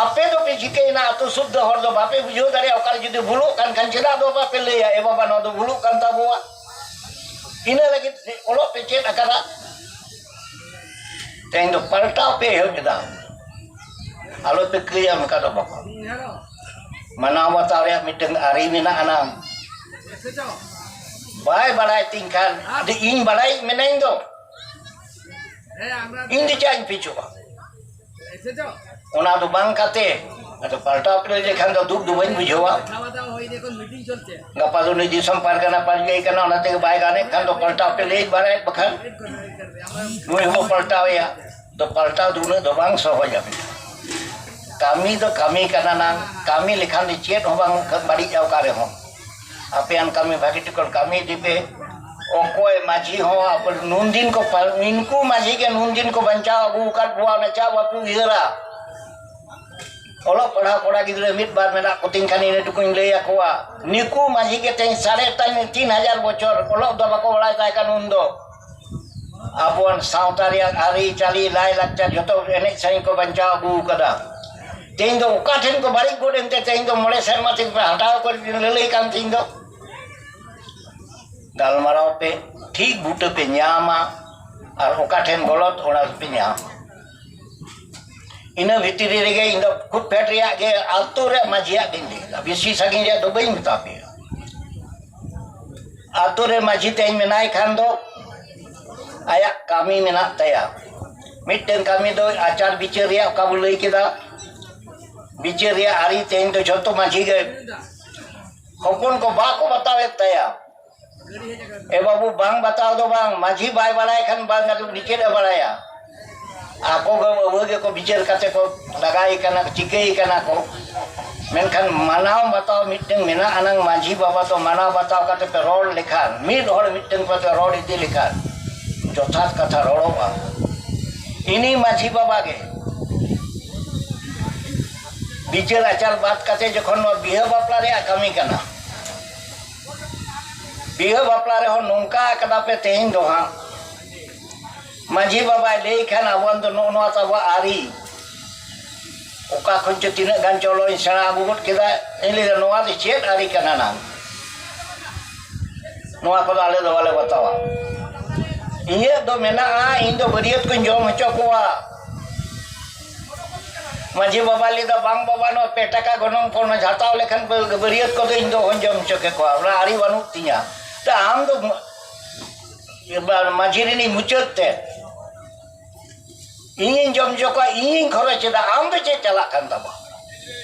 ᱟᱯᱮ ᱫᱚᱯᱮ ᱪᱤᱠᱟᱹᱭᱮᱱᱟ? ᱟᱛᱳ ᱥᱩᱫᱽᱫᱷᱚ ᱦᱚᱲ ᱫᱚ ᱵᱟᱯᱮ ᱵᱩᱡᱷᱟᱹᱣ ᱫᱟᱲᱮᱭᱟᱜᱼᱟ, ᱚᱠᱟᱨᱮ ᱡᱩᱫᱤ ᱵᱷᱩᱞᱚᱜ ᱠᱟᱱ ᱠᱷᱟᱱ ᱪᱮᱫᱟᱜ ᱫᱚ ᱵᱟᱯᱮ ᱞᱟᱹᱭᱟ, 'ᱮ ᱵᱟᱵᱟ, ᱱᱚᱣᱟ ᱫᱚ ᱵᱷᱩᱞᱚᱜ ᱠᱟᱱ ᱛᱟᱵᱚᱣᱟ'?" ᱤᱱᱟᱹ ᱞᱟᱹᱜᱤᱫ ᱚᱞᱚᱜ ᱯᱮ ᱪᱮᱫ ᱟᱠᱟᱫᱟ᱾ ᱛᱮᱦᱮᱧ ᱫᱚ ᱯᱟᱞᱴᱟᱣ ᱯᱮ ᱮᱦᱚᱵ ᱮᱫᱟ, ᱟᱞᱚ ᱯᱮ ᱠᱟᱹᱭᱟ, ᱚᱱᱠᱟ ᱫᱚ ᱵᱟᱠᱚ ᱢᱟᱱᱟᱣ ᱵᱟᱛᱟᱣ ᱨᱮᱭᱟᱜ ᱢᱤᱫᱴᱟᱝ ᱟᱹᱨᱤ ᱢᱮᱱᱟᱜ ᱟᱱᱟᱝ᱾ ᱵᱟᱭ ᱵᱟᱲᱟᱭ ᱛᱤᱧ ᱠᱷᱟᱱ ᱟᱫᱚ ᱤᱧ ᱵᱟᱲᱟᱭ ᱢᱮᱱᱟᱹᱧ ᱫᱚ, ᱤᱧ ᱫᱚ ᱪᱮᱫ ᱤᱧ ᱯᱤᱪᱷᱩᱜᱼᱟ? ᱚᱱᱟ ᱫᱚ ᱵᱟᱝ ᱠᱟᱛᱮ, ᱟᱫᱚ ᱯᱟᱞᱴᱟᱣ ᱯᱮ ᱞᱟᱹᱭ ᱞᱮᱠᱷᱟᱱ ᱫᱚ ᱫᱩᱠ ᱫᱚ ᱵᱟᱹᱧ ᱵᱩᱡᱷᱟᱹᱣᱟ᱾ ᱜᱟᱯᱟ ᱫᱚ ᱱᱩᱭ ᱫᱤᱥᱚᱢ ᱯᱟᱨᱜᱟᱱᱟ ᱯᱟᱨᱜᱟᱱᱟ ᱠᱟᱱᱟ, ᱚᱱᱟ ᱛᱮᱜᱮ ᱵᱟᱭ ᱜᱟᱱᱮᱫ ᱠᱷᱟᱱ ᱫᱚ ᱯᱟᱞᱴᱟᱣ ᱯᱮ ᱞᱟᱹᱭ ᱵᱟᱲᱟᱭᱮᱫ, ᱵᱟᱠᱷᱟᱱ ᱱᱩᱭ ᱦᱚᱸ ᱯᱟᱞᱴᱟᱣ ᱮᱭᱟ᱾ ᱫᱚ ᱯᱟᱞᱴᱟᱣ ᱫᱚ ᱩᱱᱟᱹᱜ ᱫᱚ ᱵᱟᱝ ᱥᱚᱦᱚᱡᱟ᱾ ᱠᱟᱹᱢᱤ ᱫᱚ ᱠᱟᱹᱢᱤ ᱠᱟᱱᱟ ᱱᱟᱝ, ᱠᱟᱹᱢᱤ ᱞᱮᱠᱷᱟᱱ ᱫᱚ ᱪᱮᱫ ᱦᱚᱸ ᱵᱟᱝ ᱵᱟᱹᱲᱤᱡᱼᱟ ᱚᱠᱟ ᱨᱮᱦᱚᱸ᱾ ᱟᱯᱮᱭᱟᱱ ᱠᱟᱹᱢᱤ ᱵᱷᱟᱹᱜᱤ ᱴᱷᱤᱠ ᱠᱟᱹᱢᱤ ᱤᱫᱤ ᱯᱮ᱾ ᱚᱠᱚᱭ ᱢᱟᱹᱡᱷᱤ ᱦᱚᱸ ᱟᱵᱚ ᱱᱩᱱ ᱫᱤᱱ ᱠᱚ ᱯᱟᱞ-, ᱱᱩᱠᱩ ᱢᱟᱹᱡᱷᱤ ᱜᱮ ᱱᱩᱱ ᱫᱤᱱ ᱠᱚ ᱵᱟᱧᱪᱟᱣ ᱟᱹᱜᱩ ᱟᱠᱟᱫ ᱵᱚᱱᱟ, ᱚᱱᱟ ᱪᱟ ᱵᱟᱠᱚ ᱩᱭᱦᱟᱹᱨᱟ᱾ ᱚᱞᱚᱜ ᱯᱟᱲᱦᱟᱣ ᱠᱚᱲᱟ ᱜᱤᱫᱽᱨᱟᱹ ᱢᱤᱫ ᱵᱟᱨ ᱢᱮᱱᱟᱜ ᱠᱚᱛᱤᱧ ᱠᱷᱟᱱ ᱤᱱᱟᱹ ᱴᱩᱠᱩᱧ ᱞᱟᱹᱭ ᱟᱠᱚᱣᱟ᱾ ᱱᱩᱠᱩ ᱢᱟᱹᱡᱷᱤ ᱜᱮ ᱛᱮᱦᱮᱧ ᱥᱟᱲᱮ ᱛᱤᱱ, ᱛᱤᱱ ᱦᱟᱡᱟᱨ ᱵᱚᱪᱷᱚᱨ ᱚᱞᱚᱜ ᱫᱚ ᱵᱟᱠᱚ ᱵᱟᱲᱟᱭ ᱛᱟᱦᱮᱸ ᱠᱟᱱ ᱩᱱᱫᱚ᱾ ᱟᱵᱚᱣᱟᱜ ᱥᱟᱶᱛᱟ ᱨᱮᱭᱟᱜ ᱟᱹᱨᱤᱪᱟᱹᱞᱤ, ᱞᱟᱭᱼᱞᱟᱠᱪᱟᱨ ᱡᱚᱛᱚ ᱮᱱᱮᱡ ᱥᱮᱨᱮᱧ ᱠᱚ ᱵᱟᱧᱪᱟᱣ ᱟᱹᱜᱩ ᱟᱠᱟᱫᱟ᱾ ᱛᱮᱦᱮᱧ ᱫᱚ ᱚᱠᱟ ᱴᱷᱮᱱ ᱠᱚ ᱵᱟᱹᱲᱤᱡ ᱜᱚᱫ ᱮᱱᱛᱮ ᱛᱮᱦᱮᱧ ᱫᱚ ᱢᱚᱬᱮ ᱥᱮᱨᱢᱟ ᱛᱮᱜᱮ ᱯᱮ ᱦᱟᱛᱟᱣ ᱠᱚ ᱞᱟᱹᱞᱟᱹᱭ ᱠᱟᱱ ᱛᱮᱦᱮᱧ ᱫᱚ? ᱜᱟᱞᱢᱟᱨᱟᱣ ᱯᱮ, ᱴᱷᱤᱠ ᱵᱩᱴᱟᱹ ᱯᱮ ᱧᱟᱢᱟ, ᱟᱨ ᱚᱠᱟ ᱴᱷᱮᱱ ᱜᱚᱞᱚᱛ ᱚᱱᱟ ᱯᱮ ᱧᱟᱢᱟ᱾ ᱤᱱᱟᱹ ᱵᱷᱤᱛᱨᱤ ᱨᱮᱜᱮ ᱤᱧ ᱫᱚ ᱠᱷᱩᱵ ᱯᱷᱮᱰ ᱨᱮᱭᱟᱜ ᱜᱮ, ᱟᱹᱛᱩ ᱨᱮ ᱢᱟᱹᱡᱷᱤᱭᱟᱜ ᱜᱮᱧ ᱞᱟᱹᱭ ᱮᱫᱟ, ᱵᱮᱥᱤ ᱥᱟᱺᱜᱤᱧ ᱨᱮᱭᱟᱜ ᱫᱚ ᱵᱟᱹᱧ ᱢᱮᱛᱟ ᱯᱮᱭᱟ᱾ ᱟᱹᱛᱩ ᱨᱮ ᱢᱟᱹᱡᱷᱤ ᱛᱮᱦᱮᱧ ᱢᱮᱱᱟᱭ ᱠᱷᱟᱱ ᱫᱚ ᱟᱭᱟᱜ ᱠᱟᱹᱢᱤ ᱢᱮᱱᱟᱜ ᱛᱟᱭᱟ᱾ ᱢᱤᱫᱴᱮᱱ ᱠᱟᱹᱢᱤ ᱫᱚ ᱟᱪᱟᱨ ᱵᱤᱪᱟᱹᱨ ᱨᱮᱭᱟᱜ, ᱚᱠᱟ ᱵᱚ ᱞᱟᱹᱭ ᱠᱮᱫᱟ, ᱵᱤᱪᱟᱹᱨ ᱨᱮᱭᱟᱜ ᱟᱹᱨᱤ ᱛᱮᱦᱮᱧ ᱫᱚ ᱡᱷᱚᱛᱚ ᱢᱟᱹᱡᱷᱤ ᱜᱮ ᱦᱚᱯᱚᱱ ᱠᱚ ᱵᱟᱠᱚ ᱵᱟᱛᱟᱣᱮᱫ ᱛᱟᱭᱟ᱾ ᱮ ᱵᱟᱹᱵᱩ, ᱵᱟᱝ ᱵᱟᱛᱟᱣ ᱫᱚ ᱵᱟᱝ, ᱢᱟᱹᱡᱷᱤ ᱵᱟᱭ ᱵᱟᱲᱟᱭ ᱠᱷᱟᱱ ᱵᱟᱝ ᱟᱫᱚ ᱩᱱᱤ ᱪᱮᱫ ᱮ ᱵᱟᱲᱟᱭᱟ? ᱟᱠᱚ ᱜᱮ ᱟᱹᱣᱟᱹ ᱜᱮᱠᱚ ᱵᱤᱪᱟᱹᱨ ᱠᱟᱛᱮ ᱠᱚ ᱞᱟᱜᱟᱭ ᱠᱟᱱᱟ, ᱪᱤᱠᱟᱹᱭ ᱠᱟᱱᱟ ᱠᱚ᱾ ᱢᱮᱱᱠᱷᱟᱱ ᱢᱟᱱᱟᱣ ᱵᱟᱛᱟᱣ ᱢᱤᱫᱴᱟᱝ ᱢᱮᱱᱟᱜ ᱟᱱᱟᱝ, ᱢᱟᱹᱡᱷᱤ ᱵᱟᱵᱟ ᱫᱚ ᱢᱟᱱᱟᱣ ᱵᱟᱛᱟᱣ ᱠᱟᱛᱮ ᱯᱮ ᱨᱚᱲ ᱞᱮᱠᱷᱟᱱ, ᱢᱤᱫ ᱦᱚᱲ ᱢᱤᱫᱴᱟᱝ ᱠᱚᱛᱮ ᱨᱚᱲ ᱤᱫᱤ ᱞᱮᱠᱷᱟᱱ ᱡᱚᱛᱷᱟᱛ ᱠᱟᱛᱷᱟ ᱨᱚᱲᱚᱜᱼᱟ᱾ ᱤᱱᱤ ᱢᱟᱹᱡᱷᱤ ᱵᱟᱵᱟ ᱜᱮ ᱵᱤᱪᱟᱹᱨ ᱟᱪᱟᱨ ᱵᱟᱫ ᱠᱟᱛᱮ ᱡᱚᱠᱷᱚᱱ ᱱᱚᱣᱟ ᱵᱤᱦᱟᱹ ᱵᱟᱯᱞᱟ ᱨᱮᱭᱟᱜ ᱠᱟᱹᱢᱤ ᱠᱟᱱᱟ, ᱵᱤᱦᱟᱹ ᱵᱟᱯᱞᱟ ᱨᱮᱦᱚᱸ ᱱᱚᱝᱠᱟ ᱟᱠᱟᱫᱟ ᱯᱮ ᱛᱮᱦᱮᱧ ᱫᱚ ᱦᱟᱸᱜ, ᱢᱟᱹᱡᱷᱤ ᱵᱟᱵᱟᱭ ᱞᱟᱹᱭ ᱠᱷᱟᱱ ᱟᱵᱚᱣᱟᱜ ᱫᱚ ᱱᱚᱜᱼᱚ ᱱᱚᱣᱟ ᱛᱟᱵᱚ ᱟᱹᱨᱤ᱾ ᱚᱠᱟ ᱠᱷᱚᱱ ᱪᱚ ᱛᱤᱱᱟᱹᱜ ᱜᱟᱱ ᱪᱚᱞᱚᱧ ᱥᱮᱬᱟ ᱟᱹᱜᱩ ᱜᱚᱫ ᱠᱮᱫᱟ᱾ ᱤᱧ ᱞᱟᱹᱭᱫᱟ, "ᱱᱚᱣᱟ ᱫᱚ ᱪᱮᱫ ᱟᱹᱨᱤ ᱠᱟᱱᱟ ᱱᱟᱝ? ᱱᱚᱣᱟ ᱠᱚᱫᱚ ᱟᱞᱮ ᱫᱚ ᱵᱟᱞᱮ ᱵᱟᱛᱟᱣᱟ᱾" ᱤᱧᱟᱹᱜ ᱫᱚ ᱢᱮᱱᱟᱜᱼᱟ, ᱤᱧ ᱫᱚ ᱵᱟᱹᱨᱭᱟᱹᱛ ᱠᱚᱧ ᱡᱚᱢ ᱦᱚᱪᱚ ᱠᱚᱣᱟ᱾ ᱢᱟᱹᱡᱷᱤ ᱵᱟᱵᱟ ᱞᱟᱹᱭᱫᱟ, "ᱵᱟᱝ ᱵᱟᱵᱟ, ᱱᱚᱣᱟ ᱯᱮ ᱴᱟᱠᱟ ᱜᱚᱱᱚᱝ ᱠᱚ ᱚᱱᱟ ᱦᱟᱛᱟᱣ ᱞᱮᱠᱷᱟᱱ ᱵᱟᱹ-, ᱵᱟᱹᱨᱭᱟᱹᱛ ᱠᱚᱫᱚ ᱤᱧ ᱫᱚ ᱦᱚᱧ ᱡᱚᱢ ᱦᱚᱪᱚ ᱠᱮᱠᱚᱣᱟ, ᱚᱱᱟ ᱟᱹᱨᱤ ᱵᱟᱹᱱᱩᱜ ᱛᱤᱧᱟ᱾" ᱛᱟ ᱟᱢ ᱫᱚ ᱢᱟ-, ᱢᱟᱹᱡᱷᱤ ᱨᱤᱱᱤᱡ ᱢᱩᱪᱟᱹᱫ ᱛᱮ ᱤᱧᱤᱧ ᱡᱚᱢ ᱦᱚᱪᱚ ᱠᱚᱣᱟ, ᱤᱧᱤᱧ ᱠᱷᱚᱨᱚᱪ ᱮᱫᱟ, ᱟᱢ ᱫᱚ ᱪᱮᱫ ᱪᱟᱞᱟᱜ ᱠᱟᱱ ᱛᱟᱢᱟ?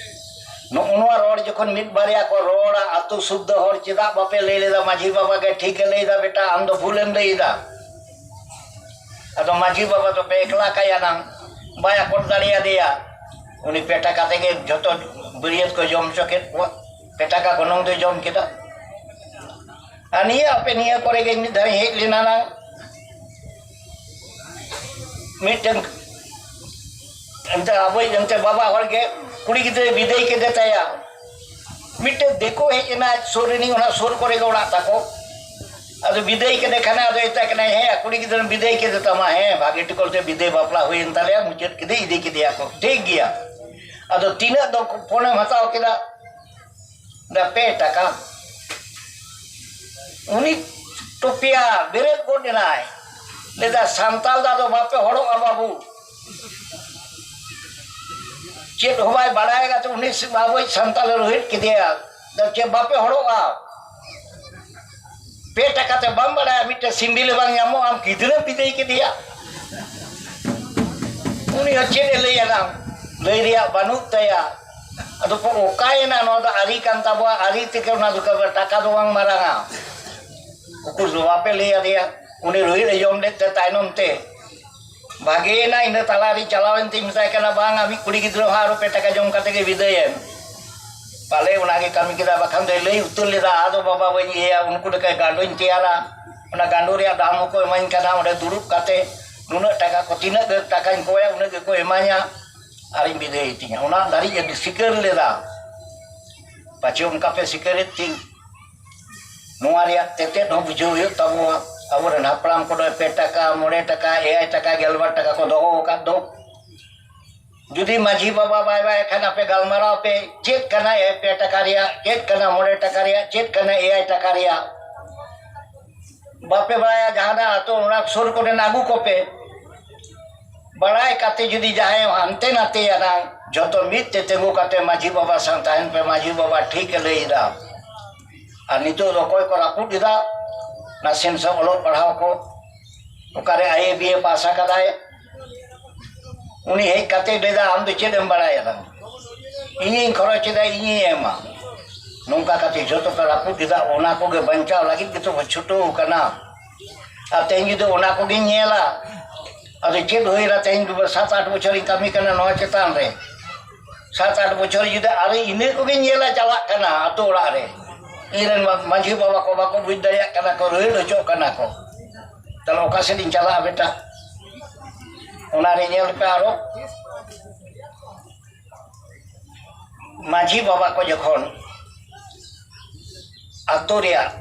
ᱱᱚᱜᱼᱚ ᱱᱚᱣᱟ ᱨᱚᱲ ᱡᱚᱠᱷᱚᱱ ᱢᱤᱫ ᱵᱟᱨᱭᱟ ᱠᱚ ᱨᱚᱲᱟ, ᱟᱹᱛᱩ ᱥᱩᱫᱽᱫᱷᱚ ᱦᱚᱲ, "ᱪᱮᱫᱟᱜ ᱵᱟᱯᱮ ᱞᱟᱹᱭ ᱞᱮᱫᱟ? ᱢᱟᱹᱡᱷᱤ ᱵᱟᱵᱟ ᱜᱮ ᱴᱷᱤᱠ ᱮ ᱞᱟᱹᱭᱫᱟ, ᱵᱮᱴᱟ ᱟᱢ ᱫᱚ ᱵᱷᱩᱞᱮᱢ ᱞᱟᱹᱭᱫᱟ᱾" ᱟᱫᱚ ᱢᱟᱹᱡᱷᱤ ᱵᱟᱵᱟ ᱫᱚ ᱯᱮ ᱮᱠᱞᱟ ᱠᱟᱭᱟ ᱱᱟᱝ, ᱵᱟᱭ ᱟᱠᱚᱴ ᱫᱟᱲᱮᱭᱟᱫᱮᱭᱟ᱾ ᱩᱱᱤ ᱯᱮ ᱴᱟᱠᱟ ᱛᱮᱜᱮ ᱡᱷᱚᱛᱚ ᱵᱟᱹᱨᱭᱟᱹᱛ ᱠᱚ ᱡᱚᱢ ᱦᱚᱪᱚ ᱠᱮᱫ ᱠᱚᱣᱟ, ᱯᱮ ᱴᱟᱠᱟ ᱜᱚᱱᱚᱝ ᱫᱚᱭ ᱡᱚᱢ ᱠᱮᱫᱟ᱾ ᱟᱨ ᱱᱤᱭᱟᱹ ᱟᱯᱮ ᱱᱤᱭᱟᱹ ᱠᱚᱨᱮ ᱜᱮ ᱢᱤᱫ ᱫᱷᱟᱣ ᱦᱮᱡ ᱞᱮᱱᱟ ᱱᱟᱝ, ᱢᱤᱫᱴᱮᱱ ᱮᱱᱛᱮ ᱟᱵᱚᱭᱤᱡ ᱮᱱᱛᱮ ᱵᱟᱵᱟ ᱦᱚᱲ ᱜᱮ ᱠᱩᱲᱤ ᱜᱤᱫᱽᱨᱟᱹᱭ ᱵᱤᱫᱟᱹᱭ ᱠᱮᱫᱮ ᱛᱟᱭᱟ᱾ ᱢᱤᱫᱴᱮᱱ ᱫᱤᱠᱩ ᱦᱮᱡ ᱮᱱᱟ ᱥᱩᱨ ᱨᱤᱱᱤᱡ, ᱚᱱᱟ ᱥᱩᱨ ᱠᱚᱨᱮ ᱜᱮ ᱚᱲᱟᱜ ᱛᱟᱠᱚ᱾ ᱟᱫᱚ ᱵᱤᱫᱟᱹᱭ ᱠᱮᱫᱮ ᱠᱷᱟᱱᱮ ᱟᱫᱚ ᱢᱮᱛᱟᱭ ᱠᱟᱱᱟᱭ, "ᱦᱮᱸ, ᱠᱩᱲᱤ ᱜᱤᱫᱽᱨᱟᱹᱢ ᱵᱤᱫᱟᱹᱭ ᱠᱮᱫᱮ ᱛᱟᱢᱟ, ᱦᱮᱸ, ᱵᱷᱟᱜᱮ ᱴᱷᱤᱠ ᱛᱮ ᱵᱤᱫᱟᱹᱭ ᱵᱟᱯᱞᱟ ᱦᱩᱭᱮᱱ ᱛᱟᱞᱮᱭᱟ, ᱢᱩᱪᱟᱹᱫ ᱠᱮᱫᱮ, ᱤᱫᱤ ᱠᱮᱫᱮᱭᱟ ᱠᱚ, ᱴᱷᱤᱠ ᱜᱮᱭᱟ᱾ ᱟᱫᱚ ᱛᱤᱱᱟᱹᱜ ᱫᱚ ᱯᱚᱱᱮᱢ ᱦᱟᱛᱟᱣ ᱠᱮᱫᱟ?" ᱫᱟ, "ᱯᱮ ᱴᱟᱠᱟ᱾" ᱩᱱᱤ ᱴᱚᱯᱤᱭᱟ ᱵᱮᱨᱮᱫ ᱜᱚᱫ ᱮᱱᱟᱭ, ᱞᱟᱹᱭᱫᱟ, "ᱥᱟᱱᱛᱟᱞ ᱫᱚ ᱟᱫᱚ ᱵᱟᱯᱮ ᱦᱚᱲᱚᱜᱼᱟ ᱵᱟᱹᱵᱩ, ᱪᱮᱫ ᱦᱚᱸ ᱵᱟᱭ ᱵᱟᱲᱟᱭᱟ᱾" ᱩᱱᱤ ᱥᱤ-, ᱟᱵᱚᱭᱤᱡ ᱥᱟᱱᱛᱟᱞᱮ ᱨᱳᱦᱮᱫ ᱠᱮᱫᱮᱭᱟ, "ᱫᱟ ᱪᱮᱫ ᱵᱟᱯᱮ ᱦᱚᱲᱚᱜᱼᱟ? ᱯᱮ ᱴᱟᱠᱟ ᱛᱮ ᱵᱟᱢ ᱵᱟᱲᱟᱭᱟ, ᱢᱤᱫᱴᱮᱱ ᱥᱤᱢᱵᱤᱞ ᱵᱟᱝ ᱧᱟᱢᱚᱜᱼᱟ, ᱟᱢ ᱜᱤᱫᱽᱨᱟᱹᱢ ᱵᱤᱫᱟᱹᱭ ᱠᱮᱫᱮᱭᱟ?" ᱩᱱᱤ ᱦᱚᱸ ᱪᱮᱫ ᱮ ᱞᱟᱹᱭᱟ ᱱᱟᱝ, ᱞᱟᱹᱭ ᱨᱮᱭᱟᱜ ᱵᱟᱹᱱᱩᱜ ᱛᱟᱭᱟ᱾ ᱟᱫᱚ ᱠᱚ ᱚᱠᱟᱭᱮᱱᱟ? ᱱᱚᱣᱟ ᱫᱚ ᱟᱹᱨᱤ ᱠᱟᱱ ᱛᱟᱵᱚᱣᱟ, ᱟᱹᱨᱤ ᱛᱮᱜᱮ ᱚᱱᱟ ᱫᱚ ᱠᱟᱹᱢᱤ, ᱴᱟᱠᱟ ᱫᱚ ᱵᱟᱝ ᱢᱟᱨᱟᱝᱟ᱾ ᱩᱠᱩᱨ ᱫᱚ ᱵᱟᱯᱮ ᱞᱟᱹᱭ ᱟᱫᱮᱭᱟ? ᱩᱱᱤ ᱨᱩᱦᱤᱲ ᱮ ᱡᱚᱢ ᱞᱮᱫ ᱛᱮ ᱛᱟᱭᱱᱚᱢ ᱛᱮ ᱵᱷᱟᱜᱮᱭᱮᱱᱟ, ᱤᱱᱟᱹ ᱛᱟᱞᱟᱨᱤᱧ ᱪᱟᱞᱟᱣᱮᱱ ᱛᱤᱧ ᱢᱮᱛᱟᱭ ᱠᱟᱱᱟ, "ᱵᱟᱝ, ᱟᱢᱤᱡ ᱠᱩᱲᱤ ᱜᱤᱫᱽᱨᱟᱹ ᱦᱚᱸ ᱟᱨᱚ ᱯᱮ ᱴᱟᱠᱟ ᱡᱚᱢ ᱠᱟᱛᱮ ᱜᱮ ᱵᱤᱫᱟᱹᱭᱮᱢ᱾" ᱯᱟᱞᱮ ᱚᱱᱟᱜᱮ ᱠᱟᱹᱢᱤ ᱠᱮᱫᱟ, ᱵᱟᱠᱷᱟᱱ ᱫᱚᱭ ᱞᱟᱹᱭ ᱩᱛᱟᱹᱨ ᱞᱮᱫᱟ, "ᱟᱫᱚ ᱵᱟᱵᱟ ᱵᱟᱹᱧ ᱤᱭᱟᱹᱭᱟ, ᱩᱱᱠᱩ ᱞᱮᱠᱟ ᱜᱟᱸᱰᱳᱧ ᱛᱮᱭᱟᱨᱟ, ᱚᱱᱟ ᱜᱟᱸᱰᱳ ᱨᱮᱭᱟᱜ ᱫᱟᱢ ᱦᱚᱸᱠᱚ ᱤᱢᱟᱹᱧ ᱠᱟᱱᱟ, ᱚᱸᱰᱮ ᱫᱩᱲᱩᱵ ᱠᱟᱛᱮ ᱱᱩᱱᱟᱹᱜ ᱴᱟᱠᱟ ᱠᱚ, ᱛᱤᱱᱟᱹᱜ ᱜᱮ ᱴᱟᱠᱟᱧ ᱠᱚᱭᱟ, ᱩᱱᱟᱹᱜ ᱜᱮᱠᱚ ᱤᱢᱟᱹᱧᱟ, ᱟᱨᱤᱧ ᱵᱤᱫᱟᱹᱭ ᱛᱤᱧᱟ᱾" ᱚᱱᱟ ᱫᱷᱟᱹᱨᱤᱡ ᱮ ᱥᱤᱠᱟᱹᱨ ᱞᱮᱫᱟ᱾ ᱯᱟᱪᱷᱮ ᱚᱱᱠᱟ ᱯᱮ ᱥᱤᱠᱟᱹᱨᱮᱫ ᱛᱤᱧ᱾ ᱱᱚᱣᱟ ᱨᱮᱭᱟᱜ ᱛᱮᱛᱮᱫ ᱦᱚᱸ ᱵᱩᱡᱷᱟᱹᱣ ᱦᱩᱭᱩᱜ ᱛᱟᱵᱚᱱᱟ᱾ ᱟᱵᱚᱨᱮᱱ ᱦᱟᱯᱲᱟᱢ ᱠᱚᱫᱚ ᱯᱮ ᱴᱟᱠᱟ, ᱢᱚᱬᱮ ᱴᱟᱠᱟ, ᱮᱭᱟᱭ ᱴᱟᱠᱟ, ᱜᱮᱞᱵᱟᱨ ᱴᱟᱠᱟ ᱠᱚ ᱫᱚᱦᱚ ᱟᱠᱟᱫ ᱫᱚ᱾ ᱡᱩᱫᱤ ᱢᱟᱹᱡᱷᱤ ᱵᱟᱵᱟ ᱵᱟᱭ ᱵᱟᱭ ᱠᱷᱟᱱ, ᱟᱯᱮ ᱜᱟᱞᱢᱟᱨᱟᱣ ᱯᱮ, ᱪᱮᱫ ᱠᱟᱱᱟ ᱮ ᱯᱮ ᱴᱟᱠᱟ ᱨᱮᱭᱟᱜ, ᱪᱮᱫ ᱠᱟᱱᱟ ᱢᱚᱬᱮ ᱴᱟᱠᱟ ᱨᱮᱭᱟᱜ, ᱪᱮᱫ ᱠᱟᱱᱟ ᱮᱭᱟᱭ ᱴᱟᱠᱟ ᱨᱮᱭᱟᱜ? ᱵᱟᱯᱮ ᱵᱟᱲᱟᱭᱟ, ᱡᱟᱦᱟᱱᱟᱜ ᱟᱛᱳ ᱚᱲᱟᱜ ᱥᱩᱨ ᱠᱚᱨᱮᱱ ᱟᱹᱜᱩ ᱠᱚᱯᱮ᱾ ᱵᱟᱲᱟᱭ ᱠᱟᱛᱮ ᱡᱩᱫᱤ ᱡᱟᱦᱟᱸᱭ ᱦᱟᱱᱛᱮ ᱱᱟᱛᱮᱭᱟ ᱱᱟᱝ, ᱡᱷᱚᱛᱚ ᱢᱤᱫ ᱛᱮ ᱛᱤᱸᱜᱩ ᱠᱟᱛᱮ ᱢᱟᱹᱡᱷᱤ ᱵᱟᱵᱟ ᱥᱟᱶ ᱛᱟᱦᱮᱱ ᱯᱮ, ᱢᱟᱹᱡᱷᱤ ᱵᱟᱵᱟ ᱴᱷᱤᱠ ᱮ ᱞᱟᱹᱭ ᱮᱫᱟ᱾ ᱟᱨ ᱱᱤᱛᱚᱜ ᱫᱚ ᱚᱠᱚᱭ ᱠᱚ ᱨᱟᱹᱯᱩᱫ ᱮᱫᱟ? ᱱᱟᱥᱮᱱᱟᱜ ᱚᱞᱚᱜ ᱯᱟᱲᱦᱟᱣ ᱠᱚ, ᱚᱠᱟᱨᱮ ᱟᱭ ᱮ ᱵᱤ ᱮ ᱯᱟᱥ ᱟᱠᱟᱫᱟᱭ, ᱩᱱᱤ ᱦᱮᱡ ᱠᱟᱛᱮ ᱞᱟᱹᱭ ᱮᱫᱟ, "ᱟᱢ ᱫᱚ ᱪᱮᱫ ᱮᱢ ᱵᱟᱲᱟᱭᱟ ᱱᱟᱝ? ᱤᱧᱤᱧ ᱠᱷᱚᱨᱚᱪ ᱮᱫᱟ, ᱤᱧᱤᱧ ᱮᱢᱟ᱾" ᱱᱚᱝᱠᱟ ᱠᱟᱛᱮ ᱡᱷᱚᱛᱚ ᱯᱮ ᱨᱟᱹᱯᱩᱫ ᱮᱫᱟ᱾ ᱚᱱᱟ ᱠᱚᱜᱮ ᱵᱟᱧᱪᱟᱣ ᱞᱟᱹᱜᱤᱫ ᱜᱮᱛᱚ ᱵᱚ ᱪᱷᱩᱴᱟᱹᱣ ᱠᱟᱱᱟ᱾ ᱟᱨ ᱛᱮᱦᱮᱧ ᱡᱩᱫᱤ ᱚᱱᱟ ᱠᱚᱜᱮᱧ ᱧᱮᱞᱟ, ᱟᱫᱚ ᱪᱮᱫ ᱦᱩᱭᱱᱟ? ᱛᱮᱦᱮᱧ ᱫᱚ ᱥᱟᱛ ᱟᱴ ᱵᱚᱪᱷᱚᱨᱤᱧ ᱠᱟᱹᱢᱤ ᱠᱟᱱᱟ ᱱᱚᱣᱟ ᱪᱮᱛᱟᱱ ᱨᱮ᱾ ᱥᱟᱛ ᱟᱴ ᱵᱚᱪᱷᱚᱨ ᱡᱩᱫᱤ ᱟᱨ ᱤᱱᱟᱹ ᱠᱚᱜᱮᱧ ᱧᱮᱞᱟ ᱪᱟᱞᱟᱜ ᱠᱟᱱᱟ ᱟᱛᱳ ᱚᱲᱟᱜ ᱨᱮ, ᱤᱧ ᱨᱮᱱ ᱢᱟ-, ᱢᱟᱹᱡᱷᱤ ᱵᱟᱵᱟ ᱠᱚ ᱵᱟᱠᱚ ᱵᱩᱡᱽ ᱫᱟᱲᱮᱭᱟᱜ ᱠᱟᱱᱟ ᱠᱚ, ᱨᱟᱹᱲ ᱦᱚᱪᱚᱜ ᱠᱟᱱᱟ ᱠᱚ, ᱛᱟᱦᱞᱮ ᱚᱠᱟ ᱥᱮᱫ ᱤᱧ ᱪᱟᱞᱟᱜᱼᱟ ᱵᱮᱴᱟ? ᱚᱱᱟᱨᱮ ᱧᱮᱞ ᱯᱮ ᱟᱨᱚ᱾ ᱢᱟᱹᱡᱷᱤ ᱵᱟᱵᱟ ᱠᱚ ᱡᱚᱠᱷᱚᱱ ᱟᱛᱳ ᱨᱮᱭᱟᱜ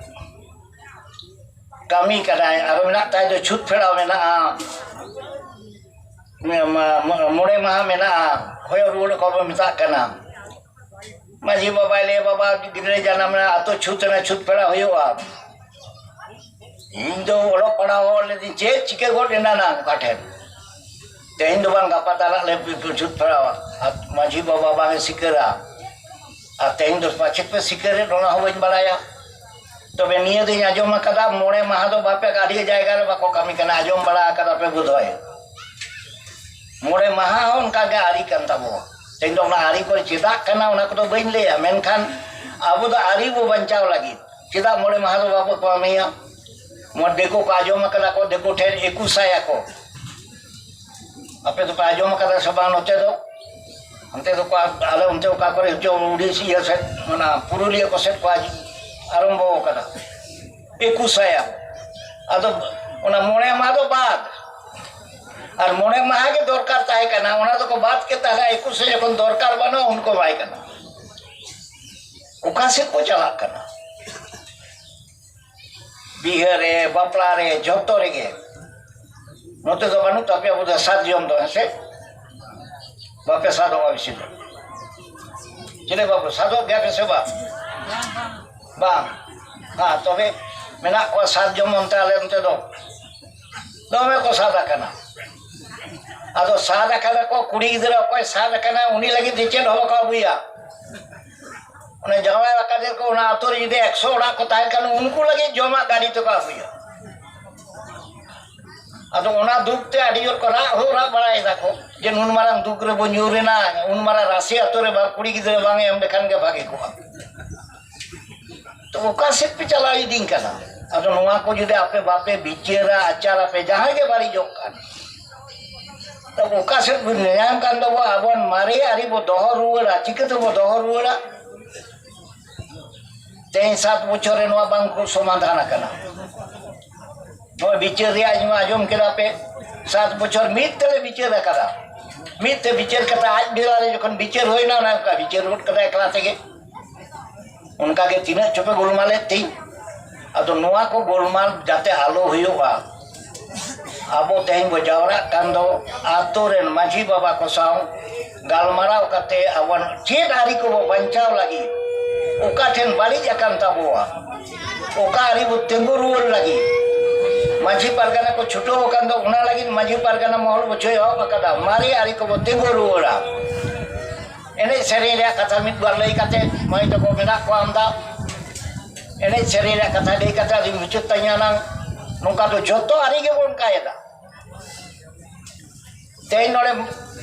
ᱠᱟᱹᱢᱤ ᱠᱟᱱᱟᱭ, ᱟᱨᱚ ᱢᱮᱱᱟᱜ ᱛᱟᱭ ᱫᱚ ᱪᱷᱩᱛ ᱯᱷᱮᱲᱟᱣ ᱢᱮᱱᱟᱜᱼᱟ, ᱢᱚ-, ᱢᱚ-, ᱢᱚᱬᱮ ᱢᱟᱦᱟ ᱢᱮᱱᱟᱜᱼᱟ, ᱦᱚᱭᱚ ᱨᱩᱣᱟᱹᱲ ᱚᱠᱟ ᱵᱚᱱ ᱢᱮᱛᱟᱜ ᱠᱟᱱᱟ᱾ ᱢᱟᱹᱡᱷᱤ ᱵᱟᱵᱟᱭ ᱞᱟᱹᱭᱟ, "ᱵᱟᱵᱟ, ᱜᱤᱫᱽᱨᱟᱹ ᱡᱟᱱᱟᱢ ᱮᱱᱟ, ᱟᱛᱳ ᱪᱷᱩᱛ ᱮᱱᱟ, ᱪᱷᱩᱛ ᱯᱷᱮᱲᱟᱣ ᱦᱩᱭᱩᱜᱼᱟ᱾" ᱤᱧ ᱫᱚ ᱚᱞᱚᱜ ᱯᱟᱲᱦᱟᱣ ᱦᱚᱲ ᱞᱟᱹᱭᱫᱟᱹᱧ, ᱪᱮᱫ ᱪᱤᱠᱟᱹ ᱜᱚᱫ ᱮᱱᱟ ᱱᱟ ᱚᱠᱟ ᱴᱷᱮᱱ? ᱛᱮᱦᱮᱧ ᱫᱚ ᱵᱟᱝ, ᱜᱟᱯᱟ ᱛᱟᱞᱟᱜ ᱞᱮ ᱯᱤ-, ᱯᱤ-, ᱪᱷᱩᱛ ᱯᱷᱮᱲᱟᱣᱟ᱾ ᱟᱨ ᱢᱟᱹᱡᱷᱤ ᱵᱟᱵᱟ ᱵᱟᱝ ᱮ ᱥᱤᱠᱟᱹᱨᱟ᱾ ᱟᱨ ᱛᱮᱦᱮᱧ ᱫᱚ ᱯᱟᱪᱮᱫ ᱯᱮ ᱥᱤᱠᱟᱹᱨᱮᱫ, ᱚᱱᱟ ᱦᱚᱸ ᱵᱟᱹᱧ ᱵᱟᱲᱟᱭᱟ᱾ ᱛᱚᱵᱮ ᱱᱤᱭᱟᱹ ᱫᱚᱧ ᱟᱸᱡᱚᱢ ᱟᱠᱟᱫᱟ, ᱢᱚᱬᱮ ᱢᱟᱦᱟ ᱫᱚ ᱵᱟᱯᱮ, ᱟᱹᱰᱤ ᱡᱟᱭᱜᱟ ᱨᱮ ᱵᱟᱠᱚ ᱠᱟᱹᱢᱤ ᱠᱟᱱᱟ, ᱟᱸᱡᱚᱢ ᱵᱟᱲᱟ ᱟᱠᱟᱫᱟ ᱯᱮ ᱵᱳᱫᱷᱚᱭ᱾ ᱢᱚᱬᱮ ᱢᱟᱦᱟ ᱦᱚᱸ ᱚᱱᱠᱟ ᱜᱮ ᱟᱹᱨᱤ ᱠᱟᱱ ᱛᱟᱵᱚᱣᱟ᱾ ᱛᱮᱦᱮᱧ ᱫᱚ ᱚᱱᱟ ᱟᱹᱨᱤ ᱠᱚ ᱪᱮᱫᱟᱜ ᱠᱟᱱᱟ, ᱚᱱᱟ ᱠᱚᱫᱚ ᱵᱟᱹᱧ ᱞᱟᱹᱭᱟ, ᱢᱮᱱᱠᱷᱟᱱ ᱟᱵᱚ ᱫᱚ ᱟᱹᱨᱤ ᱵᱚ ᱵᱟᱧᱪᱟᱣ ᱞᱟᱹᱜᱤᱫ ᱪᱮᱫᱟᱜ ᱢᱚᱬᱮ ᱢᱟᱦᱟ ᱫᱚ ᱵᱟᱵᱚ ᱠᱟᱹᱢᱤᱭᱟ? ᱢᱚ-, ᱫᱤᱠᱩ ᱠᱚ ᱟᱸᱡᱚᱢ ᱟᱠᱟᱫᱟ ᱠᱚ, ᱫᱤᱠᱩ ᱴᱷᱮᱱ ᱮᱠᱩᱥᱟᱭᱟ ᱠᱚ᱾ ᱟᱯᱮ ᱫᱚᱯᱮ ᱟᱸᱡᱚᱢ ᱟᱠᱟᱫᱟ ᱥᱮ ᱵᱟᱝ? ᱱᱚᱛᱮ ᱫᱚ, ᱚᱱᱛᱮ ᱫᱚᱠᱚ, ᱟᱞᱮ ᱚᱱᱛᱮ ᱚᱠᱟ ᱠᱚᱨᱮ ᱪᱚ ᱩᱲᱤᱥᱥᱟ ᱤᱭᱟᱹ ᱥᱮᱫ, ᱚᱱᱟ ᱯᱩᱨᱩᱞᱤᱭᱟᱹ ᱠᱚ ᱥᱮᱫ ᱠᱚ ᱟᱨᱟᱢᱵᱚ ᱟᱠᱟᱫᱟ ᱮᱠᱩᱥᱟᱭᱟ᱾ ᱟᱫᱚ ᱚᱱᱟ ᱢᱚᱬᱮ ᱢᱟᱦᱟ ᱫᱚ ᱵᱟᱫ, ᱟᱨ ᱢᱚᱬᱮ ᱢᱟᱦᱟ ᱜᱮ ᱫᱚᱨᱠᱟᱨ ᱛᱟᱦᱮᱸ ᱠᱟᱱᱟ, ᱚᱱᱟ ᱫᱚᱠᱚ ᱵᱟᱫ ᱠᱮᱫ᱾ ᱛᱟᱦᱞᱮ ᱮᱠᱩᱥᱮ ᱡᱚᱠᱷᱚᱱ ᱫᱚᱨᱠᱟᱨ ᱵᱟᱹᱱᱩᱜᱼᱟ, ᱩᱱᱠᱩ ᱵᱟᱭ ᱠᱟᱱᱟ᱾ ᱚᱠᱟ ᱥᱮᱫ ᱠᱚ ᱪᱟᱞᱟᱜ ᱠᱟᱱᱟ? ᱵᱤᱦᱟᱹ ᱨᱮ, ᱵᱟᱯᱞᱟ ᱨᱮ, ᱡᱷᱚᱛᱚ ᱨᱮᱜᱮ᱾ ᱱᱚᱛᱮ ᱫᱚ ᱵᱟᱹᱱᱩᱜ ᱛᱟᱯᱮᱭᱟ ᱵᱚᱞᱮ ᱥᱟᱨᱡᱚᱢ ᱫᱚ, ᱦᱮᱸ ᱥᱮ? ᱵᱟᱯᱮ ᱥᱟᱫᱚᱜᱼᱟ ᱵᱮᱥᱤ ᱫᱚ᱾ ᱪᱮᱫ ᱵᱟᱯᱮ ᱥᱟᱫᱚᱜ ᱜᱮᱭᱟ ᱯᱮ ᱥᱮ ᱵᱟᱝ? ᱵᱟᱝ᱾ ᱦᱮᱸ, ᱛᱚᱵᱮ ᱢᱮᱱᱟᱜ ᱠᱚᱣᱟ ᱥᱟᱨᱡᱚᱢ ᱚᱱᱛᱮ, ᱟᱞᱮ ᱚᱱᱛᱮ ᱫᱚ ᱫᱚᱢᱮ ᱠᱚ ᱥᱟᱫ ᱟᱠᱟᱱᱟ᱾ ᱟᱫᱚ ᱥᱟᱫ ᱟᱠᱟᱱᱟ ᱠᱚ, ᱠᱩᱲᱤ ᱜᱤᱫᱽᱨᱟᱹ ᱚᱠᱚᱭ ᱥᱟᱫ ᱟᱠᱟᱱᱟ, ᱩᱱᱤ ᱞᱟᱹᱜᱤᱫ ᱫᱚ ᱪᱮᱫ ᱦᱚᱸ ᱵᱟᱠᱚ ᱟᱹᱜᱩᱭᱟ᱾ ᱚᱱᱮ ᱡᱟᱶᱟᱭ ᱟᱠᱟᱫᱮ ᱠᱚ, ᱚᱱᱟ ᱟᱹᱛᱩ ᱨᱮ ᱡᱩᱫᱤ ᱮᱠᱥᱚ ᱚᱲᱟᱜ ᱠᱚ ᱛᱟᱦᱮᱸ ᱠᱷᱟᱱ, ᱩᱱᱠᱩ ᱞᱟᱹᱜᱤᱫ ᱡᱚᱢᱟᱜ ᱜᱟᱹᱰᱤ ᱛᱮᱠᱚ ᱟᱹᱜᱩᱭᱟ᱾ ᱟᱫᱚ ᱚᱱᱟ ᱫᱩᱠ ᱛᱮ ᱟᱹᱰᱤ ᱡᱳᱨ ᱠᱚ ᱨᱟᱜ ᱦᱚᱸ ᱨᱟᱜ ᱵᱟᱲᱟᱭ ᱫᱟᱠᱚ ᱡᱮ, "ᱱᱩᱱ ᱢᱟᱨᱟᱝ ᱫᱩᱠ ᱨᱮᱵᱚ ᱧᱩᱨ ᱮᱱᱟ, ᱩᱱ ᱢᱟᱨᱟᱝ ᱨᱟᱥᱮ ᱟᱹᱛᱩ ᱨᱮ ᱵᱟᱝ, ᱠᱩᱲᱤ ᱜᱤᱫᱽᱨᱟᱹ ᱵᱟᱝ ᱮᱢ ᱞᱮᱠᱷᱟᱱ ᱜᱮ ᱵᱷᱟᱜᱮ ᱠᱚᱜᱼᱟ᱾" ᱛᱚ ᱚᱠᱟ ᱥᱮᱫ ᱯᱮ ᱪᱟᱞᱟᱣ ᱤᱫᱤᱧ ᱠᱟᱱᱟ? ᱟᱫᱚ ᱱᱚᱣᱟ ᱠᱚ ᱡᱩᱫᱤ ᱟᱯᱮ ᱵᱟᱯᱮ ᱵᱤᱪᱟᱹᱨᱟ, ᱟᱪᱟᱨ ᱟᱯᱮ, ᱡᱟᱦᱟᱸᱭ ᱜᱮ ᱵᱟᱹᱲᱤᱡᱚᱜ ᱠᱟᱱ, ᱛᱚ ᱚᱠᱟ ᱥᱮᱫ ᱵᱚᱱ ᱧᱮᱧᱟᱢ ᱠᱟᱱ ᱫᱚᱵᱚ? ᱟᱵᱚᱣᱟᱜ ᱢᱟᱨᱮ ᱟᱹᱨᱤ ᱵᱚ ᱫᱚᱦᱚ ᱨᱩᱣᱟᱹᱲᱟ, ᱪᱤᱠᱟᱹ ᱛᱮᱵᱚ ᱫᱚᱦᱚ ᱨᱩᱣᱟᱹᱲᱟ? ᱛᱮᱦᱮᱧ ᱥᱟᱛ ᱵᱚᱪᱷᱚᱨ ᱨᱮ ᱱᱚᱣᱟ ᱵᱟᱝ ᱠᱚ ᱥᱚᱢᱟᱫᱷᱟᱱ ᱟᱠᱟᱱᱟ᱾ ᱱᱚᱣᱟ ᱵᱤᱪᱟᱹᱨ ᱨᱮᱭᱟᱜ ᱤᱧ ᱢᱟ ᱟᱸᱡᱚᱢ ᱠᱮᱫᱟ ᱯᱮ, ᱥᱟᱛ ᱵᱚᱪᱷᱚᱨ ᱢᱤᱫ ᱛᱮᱞᱮ ᱵᱤᱪᱟᱹᱨ ᱟᱠᱟᱫᱟ᱾ ᱢᱤᱫ ᱛᱮ ᱵᱤᱪᱟᱹᱨ ᱠᱟᱛᱮ ᱟᱡ ᱵᱮᱲᱟ ᱨᱮ ᱡᱚᱠᱷᱚᱱ ᱵᱤᱪᱟᱹᱨ ᱦᱩᱭᱱᱟ, ᱚᱱᱟ ᱚᱱᱠᱟ ᱵᱤᱪᱟᱹᱨ ᱜᱚᱫ ᱠᱟᱫᱟ ᱮᱠᱞᱟ ᱛᱮᱜᱮ᱾ ᱚᱱᱠᱟ ᱜᱮ ᱛᱤᱱᱟᱹᱜ ᱪᱚᱯᱮ ᱜᱳᱞᱢᱟᱞᱮᱫ ᱛᱤᱧ᱾ ᱟᱫᱚ ᱱᱚᱣᱟ ᱠᱚ ᱜᱳᱞᱢᱟᱞ ᱡᱟᱛᱮ ᱟᱞᱚ ᱦᱩᱭᱩᱜᱼᱟ, ᱟᱵᱚ ᱛᱮᱦᱮᱧ ᱵᱚ ᱡᱟᱣᱨᱟᱜ ᱠᱟᱱ ᱫᱚ ᱟᱛᱳ ᱨᱮᱱ ᱢᱟᱹᱡᱷᱤ ᱵᱟᱵᱟ ᱠᱚ ᱥᱟᱶ ᱜᱟᱞᱢᱟᱨᱟᱣ ᱠᱟᱛᱮ ᱟᱵᱚᱣᱟᱜ ᱪᱮᱫ ᱟᱹᱨᱤ ᱠᱚᱵᱚ ᱵᱟᱧᱪᱟᱣ ᱞᱟᱹᱜᱤᱫ, ᱚᱠᱟ ᱴᱷᱮᱱ ᱵᱟᱹᱲᱤᱡ ᱟᱠᱟᱱ ᱛᱟᱵᱚᱣᱟ, ᱚᱠᱟ ᱟᱹᱨᱤ ᱵᱚ ᱛᱤᱸᱜᱩ ᱨᱩᱣᱟᱹᱲ ᱞᱟᱹᱜᱤᱫ᱾ ᱢᱟᱹᱡᱷᱤ ᱯᱟᱨᱜᱟᱱᱟ ᱠᱚ ᱪᱷᱩᱴᱟᱹᱣ ᱟᱠᱟᱱ ᱫᱚ, ᱚᱱᱟ ᱞᱟᱹᱜᱤᱫ ᱢᱟᱹᱡᱷᱤ ᱯᱟᱨᱜᱟᱱᱟ ᱢᱚᱦᱚᱞ ᱵᱚ ᱪᱷᱩᱴᱟᱹᱣ ᱮᱦᱚᱵ ᱟᱠᱟᱫᱟ, ᱢᱟᱨᱮ ᱟᱹᱨᱤ ᱠᱚᱵᱚ ᱛᱤᱸᱜᱩ ᱨᱩᱣᱟᱹᱲᱟ᱾ ᱮᱱᱮᱡ ᱥᱮᱨᱮᱧ ᱨᱮᱭᱟᱜ ᱠᱟᱛᱷᱟ ᱢᱤᱫ ᱵᱟᱨ ᱞᱟᱹᱭ ᱠᱟᱛᱮ, ᱢᱟᱹᱭ ᱛᱟᱠᱚ ᱢᱮᱱᱟᱜ ᱠᱚᱣᱟ ᱟᱢᱫᱟ, ᱮᱱᱮᱡ ᱥᱮᱨᱮᱧ ᱨᱮᱭᱟᱜ ᱠᱟᱛᱷᱟ ᱞᱟᱹᱭ ᱠᱟᱛᱮ ᱟᱫᱚᱧ ᱢᱩᱪᱟᱹᱫ ᱛᱟᱹᱧᱟ ᱱᱟᱝ᱾ ᱱᱚᱝᱠᱟ ᱫᱚ ᱡᱚᱛᱚ ᱟᱹᱨᱤ ᱜᱮᱵᱚᱱ ᱠᱟᱭᱮᱫᱟ᱾ ᱛᱮᱦᱮᱧ ᱱᱚᱰᱮ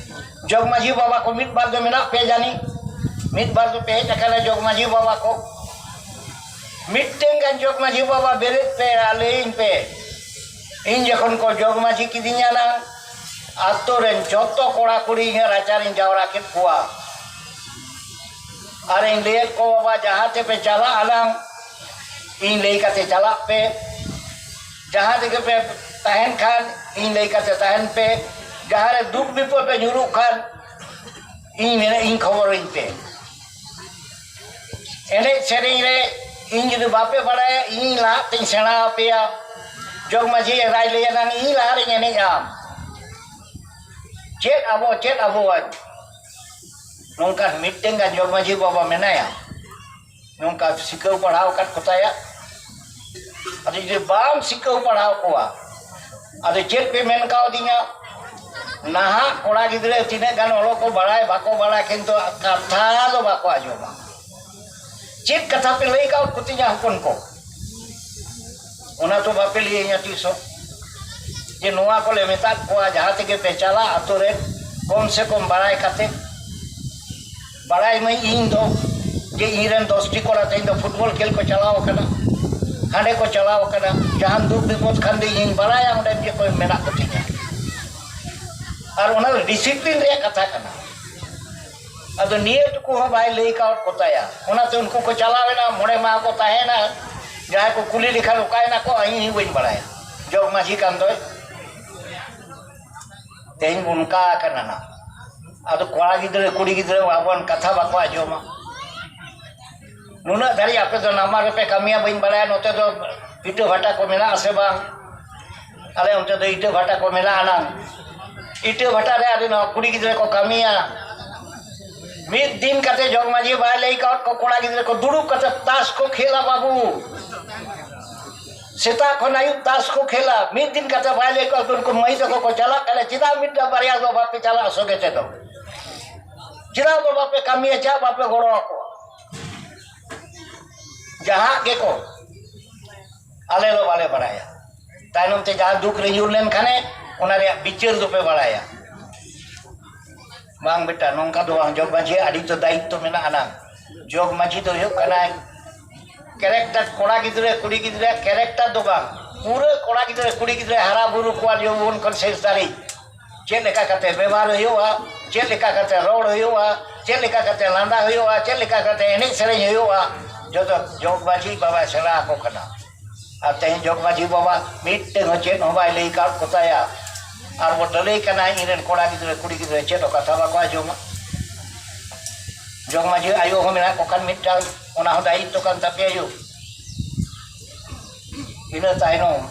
ᱡᱚᱜᱽ ᱢᱟᱹᱡᱷᱤ ᱵᱟᱵᱟ ᱠᱚ ᱢᱤᱫ ᱵᱟᱨ ᱫᱚ ᱢᱮᱱᱟᱜ ᱯᱮ ᱡᱟᱹᱱᱤᱡ, ᱢᱤᱫ ᱵᱟᱨ ᱫᱚᱯᱮ ᱦᱮᱡ ᱟᱠᱟᱱᱟ ᱡᱚᱜᱽ ᱢᱟᱹᱡᱷᱤ ᱵᱟᱵᱟ ᱠᱚ᱾ ᱢᱤᱫᱴᱮᱱ ᱜᱟᱱ ᱡᱚᱜᱽ ᱢᱟᱹᱡᱷᱤ ᱵᱟᱵᱟ ᱵᱮᱨᱮᱫ ᱯᱮ ᱟᱨ ᱞᱟᱹᱭᱟᱹᱧ ᱯᱮ, ᱤᱧ ᱡᱚᱠᱷᱚᱱ ᱠᱚ ᱡᱚᱜᱽ ᱢᱟᱹᱡᱷᱤ ᱠᱤᱫᱤᱧᱟ ᱱᱟᱝ, ᱟᱛᱳ ᱨᱮᱱ ᱡᱚᱛᱚ ᱠᱚᱲᱟ ᱠᱩᱲᱤ ᱤᱧᱟᱹᱜ ᱨᱟᱪᱟᱨᱤᱧ ᱡᱟᱣᱨᱟ ᱠᱮᱫ ᱠᱚᱣᱟ᱾ ᱟᱨᱤᱧ ᱞᱟᱹᱭᱟᱫ ᱠᱚ, ᱵᱟᱵᱟ, ᱡᱟᱦᱟᱸ ᱛᱮᱯᱮ ᱪᱟᱞᱟᱜ ᱟᱞᱟᱝ, ᱤᱧ ᱞᱟᱹᱭ ᱠᱟᱛᱮ ᱪᱟᱞᱟᱜ ᱯᱮ᱾ ᱡᱟᱦᱟᱸ ᱛᱮᱜᱮ ᱯᱮ ᱛᱟᱦᱮᱱ ᱠᱷᱟᱱ, ᱤᱧ ᱞᱟᱹᱭ ᱠᱟᱛᱮ ᱛᱟᱦᱮᱱ ᱯᱮ᱾ ᱡᱟᱦᱟᱸ ᱨᱮ ᱫᱩᱠ ᱵᱤᱯᱚᱫ ᱯᱮ ᱧᱩᱨᱩᱜ ᱠᱷᱟᱱ, ᱤᱧ ᱢᱮᱱᱟ, ᱤᱧ ᱠᱷᱚᱵᱚᱨᱟᱹᱧ ᱯᱮ᱾ ᱮᱱᱮᱡ ᱥᱮᱨᱮᱧ ᱨᱮ ᱤᱧ ᱡᱩᱫᱤ ᱵᱟᱯᱮ ᱵᱟᱲᱟᱭᱟ, ᱤᱧ ᱞᱟᱦᱟᱜ ᱛᱮᱧ ᱥᱮᱬᱟ ᱟᱯᱮᱭᱟ᱾ ᱡᱚᱜᱽ ᱢᱟᱹᱡᱷᱤ ᱮᱨᱟᱭ ᱞᱟᱹᱭᱟ ᱱᱟᱝ, ᱤᱧ ᱞᱟᱦᱟ ᱨᱮᱧ ᱮᱱᱮᱡᱼᱟ᱾ ᱪᱮᱫ ᱟᱵᱚ, ᱪᱮᱫ ᱟᱵᱚᱣᱟᱜ? ᱱᱚᱝᱠᱟᱱ ᱢᱤᱫᱴᱮᱱ ᱜᱟᱱ ᱡᱚᱜᱽ ᱢᱟᱹᱡᱷᱤ ᱵᱟᱵᱟ ᱢᱮᱱᱟᱭᱟ, ᱱᱚᱝᱠᱟ ᱥᱤᱠᱷᱟᱹᱣ ᱯᱟᱲᱦᱟᱣ ᱟᱠᱟᱫ ᱠᱚᱛᱟᱭᱟ᱾ ᱟᱫᱚ ᱡᱩᱫᱤ ᱵᱟᱢ ᱥᱤᱠᱷᱟᱹᱣ ᱯᱟᱲᱦᱟᱣ ᱠᱚᱣᱟ, ᱟᱫᱚ ᱪᱮᱫ ᱯᱮ ᱢᱮᱱ ᱠᱟᱣᱫᱤᱧᱟ? ᱱᱟᱦᱟᱜ ᱠᱚᱲᱟ ᱜᱤᱫᱽᱨᱟᱹ ᱛᱤᱱᱟᱹᱜ ᱜᱟᱱ ᱚᱞᱚᱜ ᱠᱚ ᱵᱟᱲᱟᱭ, ᱵᱟᱠᱚ ᱵᱟᱲᱟᱭ, ᱠᱤᱱᱛᱩ ᱠᱟᱛᱷᱟ ᱫᱚ ᱵᱟᱠᱚ ᱟᱸᱡᱚᱢᱟ᱾ ᱪᱮᱫ ᱠᱟᱛᱷᱟ ᱯᱮ ᱞᱟᱹᱭ ᱠᱟᱣᱫ ᱠᱚᱛᱤᱧᱟ ᱦᱚᱯᱚᱱ ᱠᱚ? ᱚᱱᱟ ᱛᱚ ᱵᱟᱯᱮ ᱞᱟᱹᱭᱟᱹᱧᱟ ᱛᱤᱥ ᱦᱚᱸ, ᱡᱮ ᱱᱚᱣᱟ ᱠᱚᱞᱮ ᱢᱮᱛᱟᱫ ᱠᱚᱣᱟ, ᱡᱟᱦᱟᱸ ᱛᱮᱜᱮ ᱯᱮ ᱪᱟᱞᱟᱜ, ᱟᱛᱳ ᱨᱮ ᱠᱚᱢ ᱥᱮ ᱠᱚᱢ ᱵᱟᱲᱟᱭ ᱠᱟᱛᱮ, ᱵᱟᱲᱟᱭ ᱢᱟᱹᱧ ᱤᱧ ᱫᱚ, ᱡᱮ ᱤᱧ ᱨᱮᱱ ᱫᱚᱥᱴᱤ ᱠᱚᱲᱟ ᱛᱮᱦᱮᱧ ᱫᱚ ᱯᱷᱩᱴᱵᱚᱞ ᱠᱷᱮᱞ ᱠᱚ ᱪᱟᱞᱟᱣ ᱟᱠᱟᱱᱟ, ᱦᱟᱸᱰᱮ ᱠᱚ ᱪᱟᱞᱟᱣ ᱟᱠᱟᱱᱟ, ᱡᱟᱦᱟᱱ ᱫᱩᱠ ᱵᱤᱯᱚᱫ ᱠᱷᱟᱱ ᱫᱚ ᱤᱧᱤᱧ ᱵᱟᱲᱟᱭᱟ ᱚᱸᱰᱮ ᱡᱮ ᱚᱠᱚᱭ ᱢᱮᱱᱟᱜ ᱠᱚᱛᱤᱧᱟ᱾ ᱟᱨ ᱚᱱᱟ ᱫᱚ ᱰᱤᱥᱤᱯᱞᱤᱱ ᱨᱮᱭᱟᱜ ᱠᱟᱛᱷᱟ ᱠᱟᱱᱟ᱾ ᱟᱫᱚ ᱱᱤᱭᱟᱹ ᱴᱩᱠᱩ ᱦᱚᱸ ᱵᱟᱭ ᱞᱟᱹᱭ ᱠᱟᱣᱫ ᱠᱚᱛᱟᱭᱟ᱾ ᱚᱱᱟᱛᱮ ᱩᱱᱠᱩ ᱠᱚ ᱪᱟᱞᱟᱣ ᱮᱱᱟ, ᱢᱚᱬᱮ ᱢᱟᱦᱟ ᱠᱚ ᱛᱟᱦᱮᱸᱱᱟ᱾ ᱡᱟᱦᱟᱸᱭ ᱠᱚ ᱠᱩᱞᱤ ᱞᱮᱠᱷᱟᱱ, "ᱚᱠᱟᱭᱮᱱᱟ ᱠᱚ? ᱤᱧ ᱦᱚᱸ ᱵᱟᱹᱧ ᱵᱟᱲᱟᱭᱟ, ᱡᱚᱜᱽ ᱢᱟᱹᱡᱷᱤ ᱠᱟᱱ ᱫᱚᱭ᱾" ᱛᱮᱦᱮᱧ ᱚᱱᱠᱟ ᱟᱠᱟᱱᱟ ᱱᱟᱜ᱾ ᱟᱫᱚ ᱠᱚᱲᱟ ᱜᱤᱫᱽᱨᱟᱹ, ᱠᱩᱲᱤ ᱜᱤᱫᱽᱨᱟᱹ ᱟᱵᱚᱣᱟᱜ ᱠᱟᱛᱷᱟ ᱵᱟᱠᱚ ᱟᱸᱡᱚᱢᱟ᱾ ᱱᱩᱱᱟᱹᱜ ᱫᱷᱟᱹᱨᱤᱡ ᱟᱯᱮ ᱫᱚ ᱱᱟᱢᱟᱞ ᱨᱮᱯᱮ ᱠᱟᱹᱢᱤᱭᱟ, ᱵᱟᱹᱧ ᱵᱟᱲᱟᱭᱟ ᱱᱚᱛᱮ ᱫᱚ ᱤᱴᱟᱹ ᱵᱷᱟᱴᱟ ᱠᱚ ᱢᱮᱱᱟᱜ ᱟᱥᱮ ᱵᱟᱝ᱾ ᱟᱞᱮ ᱚᱱᱛᱮ ᱫᱚ ᱤᱴᱟᱹ ᱵᱷᱟᱴᱟ ᱠᱚ ᱢᱮᱱᱟᱜᱼᱟ ᱱᱟᱝ᱾ ᱤᱴᱟᱹ ᱵᱷᱟᱴᱟ ᱨᱮ ᱟᱹᱰᱤ ᱱᱚᱣᱟ ᱠᱩᱲᱤ ᱜᱤᱫᱽᱨᱟᱹ ᱠᱚ ᱠᱟᱹᱢᱤᱭᱟ᱾ ᱢᱤᱫ ᱫᱤᱱ ᱠᱟᱛᱮ ᱡᱚᱜᱽ ᱢᱟᱹᱡᱷᱤ ᱵᱟᱭ ᱞᱟᱹᱭ ᱠᱟᱣᱫ ᱠᱚ, ᱠᱚᱲᱟ ᱜᱤᱫᱽᱨᱟᱹ ᱠᱚ ᱫᱩᱲᱩᱵ ᱠᱟᱛᱮ ᱛᱟᱥ ᱠᱚ ᱠᱷᱮᱞᱟ ᱵᱟᱹᱵᱩ᱾ ᱥᱮᱛᱟᱜ ᱠᱷᱚᱱ ᱟᱹᱭᱩᱵ ᱛᱟᱥ ᱠᱚ ᱠᱷᱮᱞᱟ᱾ ᱢᱤᱫ ᱫᱤᱱ ᱠᱟᱛᱮ ᱵᱟᱭ ᱞᱟᱹᱭ ᱠᱟᱣᱫ ᱠᱚ, ᱩᱱᱠᱩ ᱢᱟᱹᱭ ᱛᱟᱠᱚ ᱠᱚ ᱪᱟᱞᱟᱜ ᱠᱟᱱᱟ, ᱪᱮᱫᱟᱜ ᱢᱤᱫᱴᱟᱝ ᱵᱟᱨᱭᱟ ᱫᱚ ᱵᱟᱯᱮ ᱪᱟᱞᱟᱜᱼᱟ ᱥᱚᱸᱜᱮ ᱛᱮᱫᱚ? ᱪᱮᱫᱟᱜ ᱫᱚ ᱵᱟᱯᱮ ᱠᱟᱹᱢᱤᱭᱟ? ᱪᱮᱫᱟᱜ ᱵᱟᱯᱮ ᱜᱚᱲᱚ ᱟᱠᱚᱣᱟ? ᱡᱟᱦᱟᱸ ᱜᱮᱠᱚ, ᱟᱞᱮ ᱫᱚ ᱵᱟᱞᱮ ᱵᱟᱲᱟᱭᱟ᱾ ᱛᱟᱭᱱᱚᱢ ᱛᱮ ᱡᱟᱦᱟᱸ ᱫᱩᱠ ᱨᱮ ᱧᱩᱨ ᱞᱮᱱᱠᱷᱟᱱᱮ, ᱚᱱᱟ ᱨᱮᱭᱟᱜ ᱵᱤᱪᱟᱹᱨ ᱫᱚᱯᱮ ᱵᱟᱲᱟᱭᱟ᱾ ᱵᱟᱝ ᱵᱮᱴᱟ, ᱱᱚᱝᱠᱟ ᱫᱚ ᱵᱟᱝ᱾ ᱡᱚᱜᱽ ᱢᱟᱹᱡᱷᱤ ᱟᱹᱰᱤ ᱛᱚ ᱫᱟᱭᱤᱛᱛᱚ ᱢᱮᱱᱟᱜ ᱟᱱᱟᱝ᱾ ᱡᱚᱜᱽ ᱢᱟᱹᱡᱷᱤ ᱫᱚ ᱦᱩᱭᱩᱜ ᱠᱟᱱᱟᱭ ᱠᱮᱨᱮᱠᱴᱟᱨ, ᱠᱚᱲᱟ ᱜᱤᱫᱽᱨᱟᱹ ᱠᱩᱲᱤ ᱜᱤᱫᱽᱨᱟᱹ ᱠᱮᱨᱮᱠᱴᱟᱨ ᱫᱚ ᱵᱟᱝ, ᱯᱩᱨᱟᱹ ᱠᱚᱲᱟ ᱜᱤᱫᱽᱨᱟᱹ ᱠᱩᱲᱤ ᱜᱤᱫᱽᱨᱟᱹ ᱦᱟᱨᱟ ᱵᱩᱨᱩ ᱠᱚᱣᱟ ᱡᱮᱢᱚᱱ ᱠᱷᱚᱱ ᱥᱮᱥ ᱫᱷᱟᱹᱨᱤᱡ ᱪᱮᱫ ᱞᱮᱠᱟ ᱠᱟᱛᱮ ᱵᱮᱵᱷᱟᱨ ᱦᱩᱭᱩᱜᱼᱟ, ᱪᱮᱫ ᱞᱮᱠᱟ ᱠᱟᱛᱮ ᱨᱚᱲ ᱦᱩᱭᱩᱜᱼᱟ, ᱪᱮᱫ ᱞᱮᱠᱟ ᱠᱟᱛᱮ ᱞᱟᱸᱫᱟ ᱦᱩᱭᱩᱜᱼᱟ, ᱪᱮᱫ ᱞᱮᱠᱟ ᱠᱟᱛᱮ ᱮᱱᱮᱡ ᱥᱮᱨᱮᱧ ᱦᱩᱭᱩᱜᱼᱟ, ᱡᱚᱛᱚ ᱡᱚᱜᱽ ᱢᱟᱹᱡᱷᱤ ᱵᱟᱵᱟᱭ ᱥᱮᱬᱟ ᱟᱠᱚ ᱠᱟᱱᱟ᱾ ᱟᱨ ᱛᱮᱦᱮᱧ ᱡᱚᱜᱽ ᱢᱟᱹᱡᱷᱤ ᱵᱟᱵᱟ ᱢᱤᱫᱴᱮᱱ ᱦᱚᱸ ᱪᱮᱫ ᱦᱚᱸ ᱵᱟᱭ ᱞᱟᱹᱭ ᱠᱟᱫ ᱠᱚᱛᱟᱭᱟ᱾ ᱟᱨ ᱵᱚ ᱞᱟᱹᱞᱟᱹᱭ ᱠᱟᱱᱟ, ᱤᱧ ᱨᱮᱱ ᱠᱚᱲᱟ ᱜᱤᱫᱽᱨᱟᱹ ᱠᱩᱲᱤ ᱜᱤᱫᱽᱨᱟᱹ ᱪᱮᱫ ᱦᱚᱸ ᱠᱟᱛᱷᱟ ᱵᱟᱠᱚ ᱟᱸᱡᱚᱢᱟ᱾ ᱡᱚᱜᱽ ᱢᱟᱹᱡᱷᱤ ᱟᱭᱳ ᱦᱚᱸ ᱢᱮᱱᱟᱜ ᱠᱚ ᱠᱷᱟᱱ ᱢᱤᱫᱴᱟᱝ, ᱚᱱᱟ ᱦᱚᱸ ᱫᱟᱭᱤᱛᱛᱚ ᱠᱟᱱ ᱛᱟᱯᱮᱭᱟ ᱟᱭᱳ᱾ ᱤᱱᱟᱹ ᱛᱟᱭᱱᱚᱢ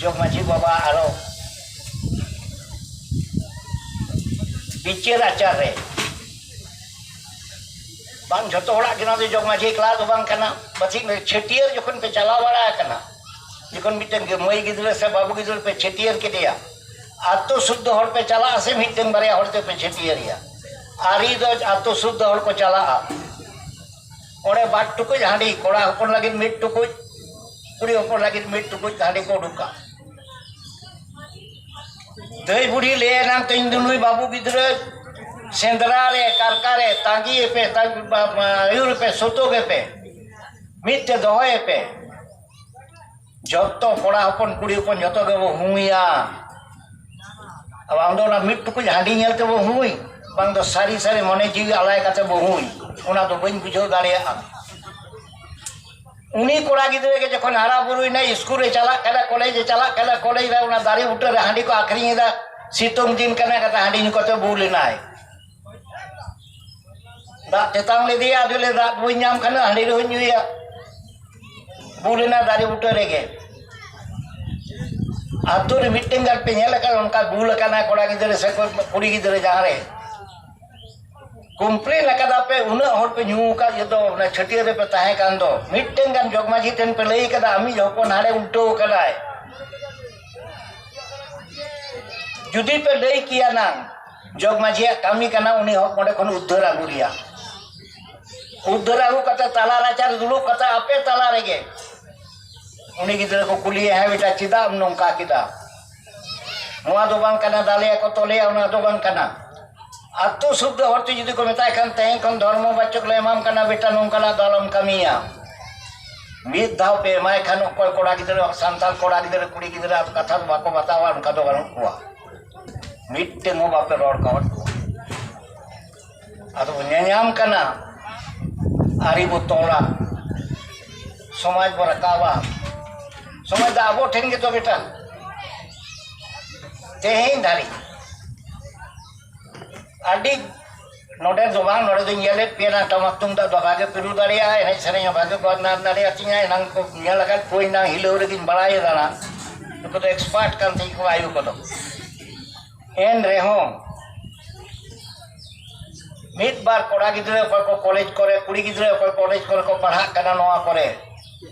ᱡᱚᱜᱽ ᱢᱟᱹᱡᱷᱤ ᱵᱟᱵᱟ ᱟᱨᱚ ᱵᱤᱪᱟᱹᱨ ᱟᱪᱟᱨ ᱨᱮ ᱵᱟᱝ ᱡᱷᱚᱛᱚ ᱦᱚᱲᱟᱜ ᱜᱮ ᱱᱚᱣᱟ ᱫᱚ ᱡᱚᱜᱽ ᱢᱟᱹᱡᱷᱤ ᱮᱠᱞᱟ ᱫᱚ ᱵᱟᱝ ᱠᱟᱱᱟ᱾ ᱯᱟᱹᱪᱷᱤ ᱪᱷᱟᱹᱴᱭᱟᱹᱨ ᱡᱚᱠᱷᱚᱱ ᱯᱮ ᱪᱟᱞᱟᱣ ᱵᱟᱲᱟ ᱟᱠᱟᱱᱟ, ᱡᱚᱠᱷᱚᱱ ᱢᱤᱫᱴᱮᱱ ᱜᱮ ᱢᱟᱹᱭ ᱜᱤᱫᱽᱨᱟᱹ ᱥᱮ ᱵᱟᱹᱵᱩ ᱜᱤᱫᱽᱨᱟᱹ ᱯᱮ ᱪᱷᱟᱹᱴᱭᱟᱹᱨ ᱠᱮᱫᱮᱭᱟ, ᱟᱛᱳ ᱥᱩᱫᱽᱫᱷᱚ ᱦᱚᱲ ᱯᱮ ᱪᱟᱞᱟᱜᱼᱟ ᱥᱮ ᱢᱤᱫᱴᱮᱱ ᱵᱟᱨᱭᱟ ᱦᱚᱲ ᱛᱮᱯᱮ ᱪᱷᱟᱹᱴᱭᱟᱹᱨᱮᱭᱟ? ᱟᱹᱨᱤ ᱫᱚ ᱟᱛᱳ ᱥᱩᱫᱽᱫᱷᱚ ᱦᱚᱲ ᱠᱚ ᱪᱟᱞᱟᱜᱼᱟ᱾ ᱚᱸᱰᱮ ᱵᱟᱨ ᱴᱩᱠᱩᱡ ᱦᱟᱺᱰᱤ, ᱠᱚᱲᱟ ᱦᱚᱯᱚᱱ ᱞᱟᱹᱜᱤᱫ ᱢᱤᱫ ᱴᱩᱠᱩᱡ, ᱠᱩᱲᱤ ᱦᱚᱯᱚᱱ ᱞᱟᱹᱜᱤᱫ ᱢᱤᱫ ᱴᱩᱠᱩᱡ ᱦᱟᱺᱰᱤ ᱠᱚ ᱩᱰᱩᱠᱟ᱾ ᱫᱟᱹᱭ ᱵᱩᱰᱷᱤ ᱞᱟᱹᱭ ᱮᱱᱟᱢ ᱛᱮ, "ᱤᱧ ᱫᱚ ᱱᱩᱭ ᱵᱟᱹᱵᱩ ᱜᱤᱫᱽᱨᱟᱹ ᱥᱮᱸᱫᱽᱨᱟ ᱨᱮ, ᱠᱟᱨᱠᱟ ᱨᱮ ᱛᱟᱺᱜᱤᱭᱮᱯᱮ, ᱛᱟᱺ-, ᱵᱟ-, ᱵᱟ-, ᱟᱹᱭᱩᱨᱮᱯᱮ, ᱥᱚᱛᱚᱜᱮᱯᱮ, ᱢᱤᱫ ᱛᱮ ᱫᱚᱦᱚᱭᱮᱯᱮ᱾" ᱡᱚᱛᱚ ᱠᱚᱲᱟ ᱦᱚᱯᱚᱱ ᱠᱩᱲᱤ ᱦᱚᱯᱚᱱ ᱡᱚᱛᱚ ᱜᱮᱵᱚ ᱦᱩᱸᱭᱟ᱾ ᱟᱵᱚ ᱫᱚ ᱚᱱᱟ ᱢᱤᱫ ᱴᱩᱠᱩᱡ ᱦᱟᱺᱰᱤ ᱧᱮᱞ ᱛᱮᱵᱚ ᱦᱩᱸᱭ, ᱵᱟᱝ ᱫᱚ ᱥᱟᱹᱨᱤ ᱥᱟᱹᱨᱤ ᱢᱚᱱᱮ ᱡᱤᱣᱤ ᱟᱞᱟᱭ ᱠᱟᱛᱮ ᱵᱚ ᱦᱩᱸᱭ, ᱚᱱᱟ ᱫᱚ ᱵᱟᱹᱧ ᱵᱩᱡᱷᱟᱹᱣ ᱫᱟᱲᱮᱭᱟᱜᱼᱟ᱾ ᱩᱱᱤ ᱠᱚᱲᱟ ᱜᱤᱫᱽᱨᱟᱹ ᱜᱮ ᱡᱚᱠᱷᱚᱱ ᱦᱟᱨᱟ ᱵᱩᱨᱩᱭᱮᱱᱟ, ᱤᱥᱠᱩᱞ ᱨᱮ ᱪᱟᱞᱟᱜ ᱠᱟᱱᱟ, ᱠᱚᱞᱮᱡᱽ ᱮ ᱪᱟᱞᱟᱜ ᱠᱟᱱᱟ, ᱠᱚᱞᱮᱡᱽ ᱨᱮ ᱚᱱᱟ ᱫᱟᱨᱮ ᱵᱩᱴᱟᱹ ᱨᱮ ᱦᱟᱺᱰᱤ ᱠᱚ ᱟᱠᱷᱨᱤᱧ ᱮᱫᱟ, ᱥᱤᱛᱩᱝ ᱫᱤᱱ ᱠᱟᱱᱟ, ᱠᱟᱛᱮ ᱦᱟᱺᱰᱤ ᱧᱩ ᱠᱟᱛᱮ ᱵᱩᱞ ᱮᱱᱟᱭ᱾ ᱫᱟᱜ ᱛᱮᱛᱟᱝ ᱞᱮᱫᱮᱭᱟ, ᱟᱫᱚ ᱞᱟᱹᱭ, "ᱫᱟᱜ ᱵᱟᱹᱧ ᱧᱟᱢ ᱠᱷᱟᱱ ᱦᱟᱺᱰᱤ ᱨᱮᱦᱚᱸᱧ ᱧᱩᱭᱟ᱾" ᱵᱩᱞ ᱮᱱᱟ ᱫᱟᱨᱮ ᱵᱩᱴᱟᱹ ᱨᱮᱜᱮ᱾ ᱟᱛᱳ ᱨᱮ ᱢᱤᱫᱴᱮᱱ ᱜᱟᱱ ᱯᱮ ᱧᱮᱞ ᱟᱠᱟᱫ ᱚᱱᱠᱟ ᱵᱩᱞ ᱟᱠᱟᱱᱟ ᱠᱚᱲᱟ ᱜᱤᱫᱽᱨᱟᱹ ᱥᱮ ᱠᱩᱲᱤ ᱜᱤᱫᱽᱨᱟᱹ ᱡᱟᱦᱟᱸ ᱨᱮ? ᱠᱚᱢᱯᱞᱮᱱ ᱟᱠᱟᱫᱟ ᱯᱮ, ᱩᱱᱟᱹᱜ ᱦᱚᱲ ᱯᱮ ᱧᱩ ᱟᱠᱟᱫ, ᱡᱚᱛᱚ ᱚᱱᱟ ᱪᱷᱟᱹᱴᱭᱟᱹᱨ ᱨᱮᱯᱮ ᱛᱟᱦᱮᱸ ᱠᱟᱱ ᱫᱚ, ᱢᱤᱫᱴᱮᱱ ᱜᱟᱱ ᱡᱚᱜᱽ ᱢᱟᱹᱡᱷᱤ ᱴᱷᱮᱱ ᱯᱮ ᱞᱟᱹᱭ ᱟᱠᱟᱫᱟ, "ᱟᱢᱤᱡ ᱦᱚᱯᱚᱱ ᱦᱟᱸᱰᱮ ᱩᱞᱴᱟᱹᱣ ᱟᱠᱟᱫᱟᱭ"? ᱡᱩᱫᱤ ᱯᱮ ᱞᱟᱹᱭ ᱠᱮᱭᱟ ᱱᱟᱝ, ᱡᱚᱜᱽ ᱢᱟᱹᱡᱷᱤᱭᱟᱜ ᱠᱟᱹᱢᱤ ᱠᱟᱱᱟ ᱩᱱᱤ ᱦᱚᱸ ᱚᱸᱰᱮ ᱠᱷᱚᱱ ᱩᱫᱽᱫᱷᱟᱹᱨ ᱟᱹᱜᱩ ᱨᱮᱭᱟᱜ᱾ ᱩᱫᱽᱫᱷᱟᱹᱨ ᱟᱹᱜᱩ ᱠᱟᱛᱮ ᱛᱟᱞᱟ ᱨᱟᱪᱟᱨᱮ ᱫᱩᱲᱩᱵ ᱠᱟᱛᱮ ᱟᱯᱮ ᱛᱟᱞᱟ ᱨᱮᱜᱮ ᱩᱱᱤ ᱜᱤᱫᱽᱨᱟᱹ ᱠᱚ ᱠᱩᱞᱤᱭᱮᱭᱟ, "ᱦᱮᱸ ᱵᱮᱴᱟ, ᱪᱮᱫᱟᱜ ᱮᱢ ᱱᱚᱝᱠᱟ ᱠᱮᱫᱟ?" ᱱᱚᱣᱟ ᱫᱚ ᱵᱟᱝ ᱠᱟᱱᱟ, ᱫᱟᱞᱮᱭᱟ ᱠᱚ ᱛᱚᱞᱮᱭᱟ, ᱚᱱᱟ ᱫᱚ ᱵᱟᱝ ᱠᱟᱱᱟ᱾ ᱟᱹᱛᱩ ᱥᱩᱨ ᱨᱮ ᱦᱚᱲ ᱛᱮ ᱡᱩᱫᱤ ᱠᱚ ᱢᱮᱛᱟᱭ ᱠᱷᱟᱱ, "ᱛᱮᱦᱮᱧ ᱠᱷᱚᱱ ᱫᱷᱚᱨᱢᱚ ᱵᱟᱪᱚᱠ ᱞᱮ ᱮᱢᱟᱢ ᱠᱟᱱᱟ ᱵᱮᱴᱟ, ᱱᱚᱝᱠᱟᱱᱟᱜ ᱫᱚ ᱟᱞᱚᱢ ᱠᱟᱹᱢᱤᱭᱟ᱾" ᱢᱤᱫ ᱫᱷᱟᱣ ᱯᱮ ᱮᱢᱟᱭ ᱠᱷᱟᱱ, ᱚᱠᱚᱭ ᱠᱚᱲᱟ ᱜᱤᱫᱽᱨᱟᱹ, ᱥᱟᱱᱛᱟᱲ ᱠᱚᱲᱟ ᱜᱤᱫᱽᱨᱟᱹ, ᱠᱩᱲᱤ ᱜᱤᱫᱽᱨᱟᱹ ᱟᱫᱚ ᱠᱟᱛᱷᱟ ᱫᱚ ᱵᱟᱠᱚ ᱵᱟᱛᱟᱣᱟ, ᱚᱱᱠᱟ ᱫᱚ ᱵᱟᱹᱱᱩᱜ ᱠᱚᱣᱟ᱾ ᱢᱤᱫᱴᱮᱱ ᱦᱚᱸ ᱵᱟᱯᱮ ᱨᱚᱲ ᱠᱟᱣᱟᱫ ᱠᱚᱣᱟ᱾ ᱟᱫᱚ ᱵᱚ ᱧᱮᱧᱟᱢ ᱠᱟᱱᱟ, ᱟᱹᱨᱤ ᱵᱚ ᱛᱚᱞᱟ, ᱥᱚᱢᱟᱡᱽ ᱵᱚ ᱨᱟᱠᱟᱵᱟ᱾ ᱥᱚᱢᱟᱡᱽ ᱫᱚ ᱟᱵᱚ ᱴᱷᱮᱱ ᱜᱮᱛᱚ ᱵᱮᱴᱟ᱾ ᱛᱮᱦᱮᱧ ᱫᱷᱟᱹᱨᱤᱡ ᱟᱹᱰᱤ, ᱱᱚᱰᱮ ᱫᱚ ᱵᱟᱝ, ᱱᱚᱰᱮ ᱫᱚᱧ ᱧᱮᱞᱮᱫ ᱯᱮᱭᱟ ᱱᱟ, ᱴᱟᱢᱟᱠ ᱛᱩᱢᱫᱟᱜ ᱫᱚ ᱵᱷᱟᱜᱮ ᱯᱮ ᱨᱩ ᱫᱟᱲᱮᱭᱟᱜᱼᱟ, ᱮᱱᱮᱡ ᱥᱮᱨᱮᱧ ᱦᱚᱸ ᱵᱷᱟᱜᱮ ᱠᱚ ᱟᱯᱱᱟᱨ ᱫᱟᱲᱮᱭᱟᱜᱼᱟ᱾ ᱛᱤᱧᱟ ᱮᱱᱟᱝ ᱠᱚ ᱧᱮᱞ ᱟᱠᱟᱫ ᱠᱚᱣᱟᱧ, ᱮᱱᱟᱝ ᱦᱤᱞᱟᱹᱣ ᱨᱮᱜᱮᱧ ᱵᱟᱲᱟᱭᱮᱫᱟ ᱱᱟ, ᱱᱩᱠᱩ ᱫᱚ ᱮᱠᱥᱯᱟᱨᱴ ᱠᱟᱱ ᱛᱤᱧ ᱠᱚ ᱟᱭᱳ ᱠᱚᱫᱚ᱾ ᱮᱱ ᱨᱮᱦᱚᱸ ᱢᱤᱫ ᱵᱟᱨ ᱠᱚᱲᱟ ᱜᱤᱫᱽᱨᱟᱹ ᱚᱠᱚᱭ ᱠᱚ ᱠᱚᱞᱮᱡᱽ ᱠᱚᱨᱮ, ᱠᱩᱲᱤ ᱜᱤᱫᱽᱨᱟᱹ ᱚᱠᱚᱭ ᱠᱚᱞᱮᱡᱽ ᱠᱚᱨᱮ ᱠᱚ ᱯᱟᱲᱦᱟᱜ ᱠᱟᱱᱟ, ᱱᱚᱣᱟ ᱠᱚᱨᱮ,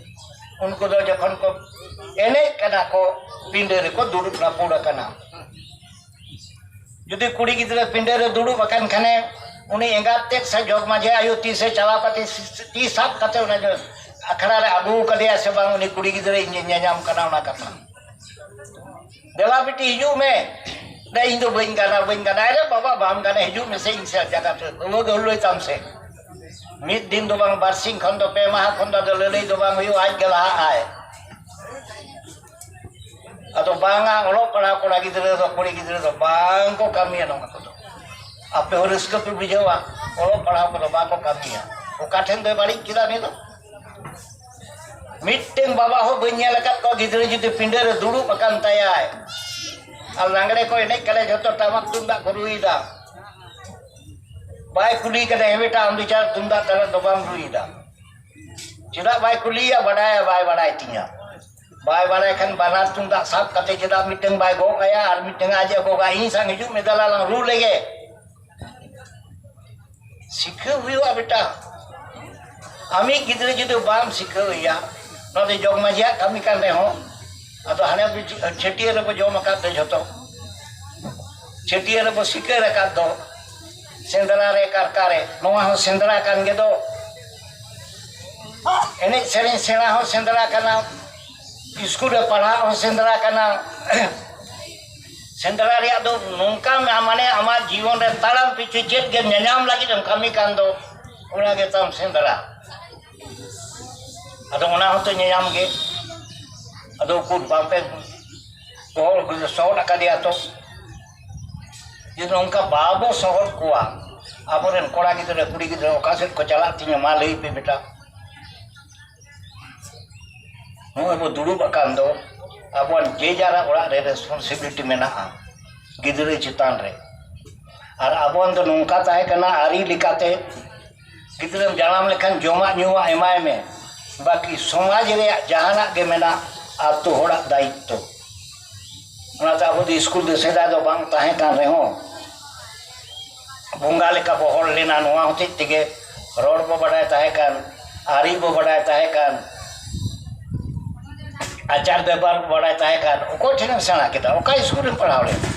ᱩᱱᱠᱩ ᱫᱚ ᱡᱚᱠᱷᱚᱱ ᱠᱚ ᱮᱱᱮᱡ ᱠᱟᱱᱟ ᱠᱚ, ᱯᱤᱸᱰᱟᱹ ᱨᱮᱠᱚ ᱫᱩᱲᱩᱵ ᱨᱟᱹᱯᱩᱫ ᱟᱠᱟᱱᱟ᱾ ᱡᱩᱫᱤ ᱠᱩᱲᱤ ᱜᱤᱫᱽᱨᱟᱹ ᱯᱤᱸᱰᱟᱹ ᱨᱮ ᱫᱩᱲᱩᱵ ᱟᱠᱟᱱ ᱠᱷᱟᱱᱮ, ᱩᱱᱤ ᱮᱸᱜᱟᱛ ᱛᱮᱫ ᱥᱮ ᱡᱚᱜᱽ ᱢᱟᱹᱡᱷᱤ ᱟᱭᱳ ᱛᱤ ᱥᱮ ᱪᱟᱞᱟᱣ ᱠᱟᱛᱮ, ᱛᱤ ᱥᱟᱵ ᱠᱟᱛᱮ ᱚᱱᱟ ᱟᱠᱷᱲᱟ ᱨᱮ ᱟᱹᱜᱩ ᱠᱟᱫᱮᱭᱟ ᱥᱮ ᱵᱟᱝ, ᱩᱱᱤ ᱠᱩᱲᱤ ᱜᱤᱫᱽᱨᱟᱹ ᱤᱧ ᱧᱮᱧᱟᱢ ᱠᱟᱱᱟ, ᱚᱱᱟ ᱠᱟᱛᱷᱟ᱾ "ᱫᱮᱞᱟ ᱵᱤᱴᱤ, ᱦᱤᱡᱩᱜ ᱢᱮ᱾" "ᱫᱮ, ᱤᱧ ᱫᱚ ᱵᱟᱹᱧ ᱜᱟᱱᱟ, ᱵᱟᱹᱧ ᱜᱟᱱᱟ᱾" "ᱟᱨᱮ ᱵᱟᱵᱟ, ᱵᱟᱢ ᱜᱟᱱᱟ, ᱦᱤᱡᱩᱜ ᱢᱮᱥᱮ ᱤᱧ ᱥᱮ ᱡᱟᱭᱜᱟ ᱛᱮ, ᱵᱟᱹᱵᱩ ᱜᱮ ᱞᱟᱹᱭ ᱛᱟᱢ ᱥᱮ᱾" ᱢᱤᱫ ᱫᱤᱱ ᱫᱚ ᱵᱟᱝ, ᱵᱟᱨ ᱥᱤᱧ ᱠᱷᱚᱱ ᱫᱚ, ᱯᱮ ᱢᱟᱦᱟ ᱠᱷᱚᱱ ᱫᱚ ᱟᱫᱚ ᱞᱟᱹᱞᱟᱹᱭ ᱫᱚ ᱵᱟᱝ ᱦᱩᱭᱩᱜᱼᱟ, ᱟᱡ ᱜᱮ ᱞᱟᱦᱟᱜ ᱟᱭ᱾ ᱟᱫᱚ ᱵᱟᱝᱟ, ᱚᱞᱚᱜ ᱯᱟᱲᱦᱟᱣ ᱠᱚᱲᱟ ᱜᱤᱫᱽᱨᱟᱹ ᱫᱚ, ᱠᱩᱲᱤ ᱜᱤᱫᱽᱨᱟᱹ ᱫᱚ ᱵᱟᱝ ᱠᱚ ᱠᱟᱹᱢᱤᱭᱟ ᱱᱚᱣᱟ ᱠᱚᱫᱚ᱾ ᱟᱯᱮ ᱦᱚᱸ ᱨᱟᱹᱥᱠᱟᱹ ᱯᱮ ᱵᱩᱡᱷᱟᱹᱣᱟ, ᱚᱞᱚᱜ ᱯᱟᱲᱦᱟᱣ ᱠᱚᱫᱚ ᱵᱟᱠᱚ ᱠᱟᱹᱢᱤᱭᱟ᱾ ᱚᱠᱟ ᱴᱷᱮᱱ ᱫᱚᱭ ᱵᱟᱹᱲᱤᱡ ᱠᱮᱫᱟ ᱩᱱᱤ ᱫᱚ? ᱢᱤᱫᱴᱮᱱ ᱵᱟᱵᱟ ᱦᱚᱸ ᱵᱟᱹᱧ ᱧᱮᱞ ᱟᱠᱟᱫ ᱠᱚᱣᱟ, ᱜᱤᱫᱽᱨᱟᱹ ᱡᱩᱫᱤ ᱯᱤᱸᱰᱟᱹ ᱨᱮ ᱫᱩᱲᱩᱵ ᱟᱠᱟᱱ ᱛᱟᱭᱟᱭ ᱟᱨ ᱞᱟᱜᱽᱲᱮ ᱠᱚ ᱮᱱᱮᱡ ᱠᱟᱱᱟ, ᱡᱷᱚᱛᱚ ᱴᱟᱢᱟᱠ ᱛᱩᱢᱫᱟᱜ ᱠᱚ ᱨᱩᱭᱮᱫᱟ, ᱵᱟᱭ ᱠᱩᱞᱤ ᱠᱟᱱᱟ, "ᱦᱮᱸ ᱵᱮᱴᱟ, ᱟᱢ ᱫᱚ ᱪᱟᱨ ᱛᱩᱢᱫᱟᱜ ᱛᱟᱞᱟ ᱫᱚ ᱵᱟᱢ ᱨᱩᱭᱮᱫᱟ?" ᱪᱮᱫᱟᱜ ᱵᱟᱭ ᱠᱩᱞᱤᱭᱟ? ᱵᱟᱰᱟᱭᱟ, ᱵᱟᱭ ᱵᱟᱰᱟᱭ ᱛᱤᱧᱟ᱾ ᱵᱟᱭ ᱵᱟᱰᱟᱭ ᱠᱷᱟᱱ ᱵᱟᱱᱟᱨ ᱛᱩᱢᱫᱟᱜ ᱥᱟᱵ ᱠᱟᱛᱮ ᱪᱮᱫᱟᱜ ᱢᱤᱫᱴᱟᱝ ᱵᱟᱭ ᱜᱚᱜ ᱟᱭᱟ ᱟᱨ ᱢᱤᱫᱴᱟᱝ ᱟᱡ ᱮ ᱜᱚᱜᱟ? "ᱤᱧ ᱥᱟᱝ ᱦᱤᱡᱩᱜ ᱢᱮ, ᱫᱮᱞᱟ ᱞᱟᱝ ᱨᱩ ᱞᱮᱜᱮ᱾" ᱥᱤᱠᱷᱟᱹᱣ ᱦᱩᱭᱩᱜᱼᱟ ᱵᱮᱴᱟ᱾ ᱟᱢᱤᱡ ᱜᱤᱫᱽᱨᱟᱹ ᱡᱩᱫᱤ ᱵᱟᱢ ᱥᱤᱠᱷᱟᱹᱣ ᱮᱭᱟ, ᱱᱚᱣᱟ ᱫᱚ ᱡᱚᱜᱽ ᱢᱟᱹᱡᱷᱤᱭᱟᱜ ᱠᱟᱹᱢᱤ ᱠᱟᱱ ᱨᱮᱦᱚᱸ, ᱟᱫᱚ ᱦᱟᱱᱮ ᱵᱤᱪ-, ᱪᱷᱟᱹᱴᱭᱟᱹᱨ ᱨᱮᱵᱚ ᱡᱚᱢ ᱟᱠᱟᱫ ᱫᱚ ᱡᱷᱚᱛᱚ, ᱪᱷᱟᱹᱴᱭᱟᱹᱨ ᱨᱮᱵᱚ ᱥᱤᱠᱟᱹᱨ ᱟᱠᱟᱫ ᱫᱚ, ᱥᱮᱸᱫᱽᱨᱟ ᱨᱮ ᱠᱟᱨᱠᱟ ᱨᱮ, ᱱᱚᱣᱟ ᱦᱚᱸ ᱥᱮᱸᱫᱽᱨᱟ ᱠᱟᱱ ᱜᱮᱫᱚ᱾ ᱮᱱᱮᱡ ᱥᱮᱨᱮᱧ ᱥᱮᱬᱟ ᱦᱚᱸ ᱥᱮᱸᱫᱽᱨᱟ ᱠᱟᱱᱟ, ᱤᱥᱠᱩᱞ ᱨᱮ ᱯᱟᱲᱦᱟᱜ ᱦᱚᱸ ᱥᱮᱸᱫᱽᱨᱟ ᱠᱟᱱᱟ᱾ ᱥᱮᱸᱫᱽᱨᱟ ᱨᱮᱭᱟᱜ ᱫᱚ ᱱᱚᱝᱠᱟ ᱢᱮ-, ᱢᱟᱱᱮ ᱟᱢᱟᱜ ᱡᱤᱭᱚᱱ ᱨᱮ ᱛᱟᱲᱟᱢ ᱯᱤᱪᱷᱩ ᱪᱮᱫ ᱜᱮᱢ ᱧᱟᱧᱟᱢ ᱞᱟᱹᱜᱤᱫ ᱮᱢ ᱠᱟᱹᱢᱤ ᱠᱟᱱ ᱫᱚ, ᱚᱱᱟ ᱜᱮ ᱛᱟᱢ ᱥᱮᱸᱫᱽᱨᱟ᱾ ᱟᱫᱚ ᱚᱱᱟ ᱦᱚᱸᱛᱚ ᱧᱟᱧᱟᱢ ᱜᱮ᱾ ᱟᱫᱚ ᱩᱠᱩᱨ ᱵᱟᱝᱯᱮ ᱜᱚᱦᱚᱲ ᱥᱚᱦᱚᱫ ᱟᱠᱟᱫᱮᱭᱟ ᱛᱚ? ᱡᱩᱫᱤ ᱱᱚᱝᱠᱟ ᱵᱟᱵᱚ ᱥᱚᱦᱚᱫ ᱠᱚᱣᱟ, ᱟᱵᱚᱨᱮᱱ ᱠᱚᱲᱟ ᱜᱤᱫᱽᱨᱟᱹ, ᱠᱩᱲᱤ ᱜᱤᱫᱽᱨᱟᱹ ᱚᱠᱟ ᱥᱮᱫ ᱠᱚ ᱪᱟᱞᱟᱜ ᱛᱤᱧᱟᱹ? ᱢᱟ ᱞᱟᱹᱭ ᱯᱮ ᱵᱮᱴᱟ᱾ ᱱᱚᱜᱼᱚᱭ ᱵᱚ ᱫᱩᱲᱩᱵ ᱟᱠᱟᱱ ᱫᱚ, ᱟᱵᱚᱣᱟᱜ ᱡᱮ ᱡᱟᱨᱟᱜ ᱚᱲᱟᱜ ᱨᱮ ᱨᱮᱥᱯᱚᱱᱥᱤᱵᱤᱞᱤᱴᱤ ᱢᱮᱱᱟᱜᱼᱟ ᱜᱤᱫᱽᱨᱟᱹ ᱪᱮᱛᱟᱱ ᱨᱮ᱾ ᱟᱨ ᱟᱵᱚᱣᱟᱜ ᱫᱚ ᱱᱚᱝᱠᱟ ᱛᱟᱦᱮᱸ ᱠᱟᱱᱟ, ᱟᱹᱨᱤ ᱞᱮᱠᱟᱛᱮ ᱜᱤᱫᱽᱨᱟᱹᱢ ᱡᱟᱱᱟᱢ ᱞᱮᱠᱷᱟᱱ ᱡᱚᱢᱟᱜ ᱧᱩᱣᱟᱜ ᱮᱢᱟᱭ ᱢᱮ, ᱵᱟᱹᱠᱤ ᱥᱚᱢᱟᱡᱽ ᱨᱮᱭᱟᱜ ᱡᱟᱦᱟᱱᱟᱜ ᱜᱮ ᱢᱮᱱᱟᱜ, ᱟᱛᱳ ᱦᱚᱲᱟᱜ ᱫᱟᱭᱤᱛᱛᱚ᱾ ᱚᱱᱟᱛᱮ ᱟᱵᱚ ᱫᱚ ᱥᱠᱩᱞ ᱫᱚ ᱥᱮᱫᱟᱭ ᱫᱚ ᱵᱟᱝ ᱛᱟᱦᱮᱸ ᱠᱟᱱ ᱨᱮᱦᱚᱸ, ᱵᱚᱸᱜᱟ ᱞᱮᱠᱟ ᱵᱚ ᱦᱚᱲ ᱞᱮᱱᱟ᱾ ᱱᱚᱣᱟ ᱦᱚᱛᱮᱡ ᱛᱮᱜᱮ ᱨᱚᱲ ᱵᱚ ᱵᱟᱰᱟᱭ ᱛᱟᱦᱮᱸ ᱠᱟᱱ, ᱟᱹᱨᱤ ᱵᱚ ᱵᱟᱰᱟᱭ ᱛᱟᱦᱮᱸ ᱠᱟᱱ, ᱟᱪᱟᱨ ᱵᱮᱵᱚᱦᱟᱨ ᱵᱚ ᱵᱟᱰᱟᱭ ᱛᱟᱦᱮᱸ ᱠᱟᱱ᱾ ᱚᱠᱚᱭ ᱴᱷᱮᱱᱮᱢ ᱥᱮᱬᱟ ᱠᱮᱫᱟ? ᱚᱠᱟ ᱥᱠᱩᱞ ᱨᱮᱢ ᱯᱟᱲᱦᱟᱣ ᱞᱮᱱᱟ?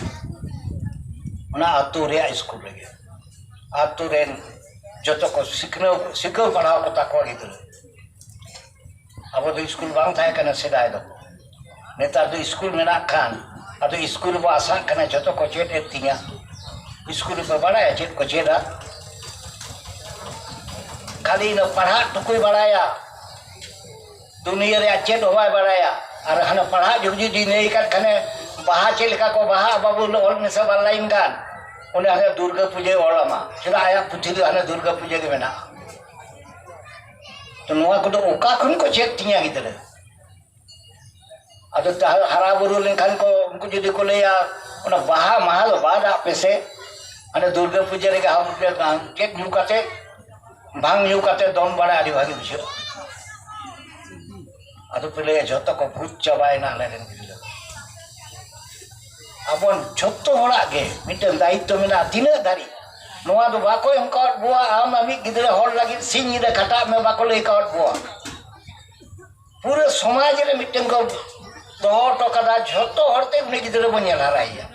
ᱚᱱᱟ ᱟᱹᱛᱩ ᱨᱮᱭᱟᱜ ᱥᱠᱩᱞ ᱨᱮᱜᱮ᱾ ᱟᱹᱛᱩ ᱨᱮᱱ ᱡᱚᱛᱚ ᱠᱚ ᱥᱤᱠᱷᱱᱟᱹᱣ, ᱥᱤᱠᱷᱟᱹᱣ ᱯᱟᱲᱦᱟᱣ ᱠᱚ ᱛᱟᱠᱚᱣᱟ ᱜᱤᱫᱽᱨᱟᱹ᱾ ᱟᱵᱚ ᱫᱚ ᱥᱠᱩᱞ ᱵᱟᱝ ᱛᱟᱦᱮᱸ ᱠᱟᱱᱟ ᱥᱮᱫᱟᱭ ᱫᱚ᱾ ᱱᱮᱛᱟᱨ ᱫᱚ ᱥᱠᱩᱞ ᱢᱮᱱᱟᱜ ᱠᱷᱟᱱ, ᱟᱫᱚ ᱥᱠᱩᱞ ᱨᱮᱵᱚ ᱟᱥᱟᱜ ᱠᱟᱱᱟ ᱡᱚᱛᱚ ᱠᱚ ᱪᱮᱫ ᱮᱫ ᱛᱤᱧᱟ᱾ ᱥᱠᱩᱞ ᱨᱮᱯᱮ ᱵᱟᱲᱟᱭᱟ ᱪᱮᱫ ᱠᱚ ᱪᱮᱫᱟ? ᱠᱷᱟᱹᱞᱤ ᱤᱱᱟᱹ ᱯᱟᱲᱦᱟᱜ ᱴᱩᱠᱩᱭ ᱵᱟᱲᱟᱭᱟ, ᱫᱩᱱᱤᱭᱟᱹ ᱨᱮᱭᱟᱜ ᱪᱮᱫ ᱦᱚᱸ ᱵᱟᱭ ᱵᱟᱲᱟᱭᱟ᱾ ᱟᱨ ᱦᱟᱱᱟ ᱯᱟᱲᱦᱟᱜ ᱡᱩᱜᱽ ᱡᱩᱫᱤ ᱞᱟᱹᱭ ᱠᱟᱫ ᱠᱷᱟᱱᱮ, ᱵᱟᱦᱟ ᱪᱮᱫ ᱞᱮᱠᱟ ᱠᱚ ᱵᱟᱦᱟᱜᱼᱟ ᱵᱟᱹᱵᱩ, ᱚᱞ ᱢᱮᱥᱮ ᱵᱟᱨ ᱞᱟᱭᱤᱱ ᱜᱟᱱ, ᱚᱸᱰᱮ ᱦᱟᱱᱮ ᱫᱩᱨᱜᱟᱹ ᱯᱩᱡᱟᱹᱭ ᱚᱞ ᱟᱢᱟ᱾ ᱪᱮᱫᱟᱜ? ᱟᱭᱟᱜ ᱯᱩᱛᱷᱤ ᱨᱮ ᱦᱟᱱᱮ ᱫᱩᱨᱜᱟᱹ ᱯᱩᱡᱟᱹ ᱜᱮ ᱢᱮᱱᱟᱜᱼᱟ᱾ ᱛᱚ ᱱᱚᱣᱟ ᱠᱚᱫᱚ ᱚᱠᱟ ᱠᱷᱚᱱ ᱠᱚ ᱪᱮᱫ ᱛᱤᱧᱟ ᱜᱤᱫᱽᱨᱟᱹ? ᱟᱫᱚ ᱛᱟᱦᱞᱮ ᱦᱟᱨᱟ ᱵᱩᱨᱩ ᱞᱮᱱᱠᱷᱟᱱ ᱠᱚ, ᱩᱱᱠᱩ ᱡᱩᱫᱤ ᱠᱚ ᱞᱟᱹᱭᱟ, "ᱚᱱᱟ ᱵᱟᱦᱟ ᱢᱟᱦᱟ ᱫᱚ ᱵᱟᱫ ᱟᱜ ᱯᱮᱥᱮ, ᱦᱟᱱᱮ ᱫᱩᱨᱜᱟᱹ ᱯᱩᱡᱟᱹ ᱨᱮᱜᱮ ᱦᱟᱣ-, ᱪᱮᱫ ᱧᱩ ᱠᱟᱛᱮ, ᱵᱷᱟᱝ ᱧᱩ ᱠᱟᱛᱮ ᱫᱚᱱ ᱵᱟᱲᱟ ᱟᱹᱰᱤ ᱵᱷᱟᱜᱮ ᱵᱩᱡᱷᱟᱹᱜᱼᱟ?" ᱟᱫᱚ ᱯᱮ ᱞᱟᱹᱭᱟ, "ᱡᱷᱚᱛᱚ ᱠᱚ ᱵᱷᱩᱛ ᱪᱟᱵᱟᱭᱮᱱᱟ ᱟᱞᱮ ᱨᱮᱱ ᱜᱤᱫᱽᱨᱟᱹ᱾" ᱟᱵᱚ ᱡᱷᱚᱛᱚ ᱦᱚᱲᱟᱜ ᱜᱮ ᱢᱤᱫᱴᱮᱱ ᱫᱟᱭᱤᱛᱛᱚ ᱢᱮᱱᱟᱜᱼᱟ᱾ ᱛᱤᱱᱟᱹᱜ ᱫᱷᱟᱹᱨᱤᱡ ᱱᱚᱣᱟ ᱫᱚ ᱵᱟᱠᱚ ᱮᱢ ᱠᱟᱣᱟᱫ ᱵᱚᱣᱟ, ᱟᱢ ᱟᱢᱤᱡ ᱜᱤᱫᱽᱨᱟᱹ ᱦᱚᱲ ᱞᱟᱹᱜᱤᱫ ᱥᱤᱧ ᱧᱤᱫᱟᱹ ᱠᱷᱟᱴᱟᱜ ᱢᱮ, ᱵᱟᱠᱚ ᱞᱟᱹᱭ ᱠᱟᱣᱟᱫ ᱵᱚᱣᱟ᱾ ᱯᱩᱨᱟᱹ ᱥᱚᱢᱟᱡᱽ ᱨᱮ ᱢᱤᱫᱴᱮᱱ ᱠᱚ ᱫᱚᱦᱚ ᱦᱚᱴᱚ ᱠᱟᱫᱟ, ᱡᱷᱚᱛᱚ ᱦᱚᱲᱛᱮ ᱩᱱᱤ ᱜᱤᱫᱽᱨᱟᱹ ᱵᱚᱱ ᱧᱮᱞ ᱦᱟᱨᱟᱭᱮᱭᱟ᱾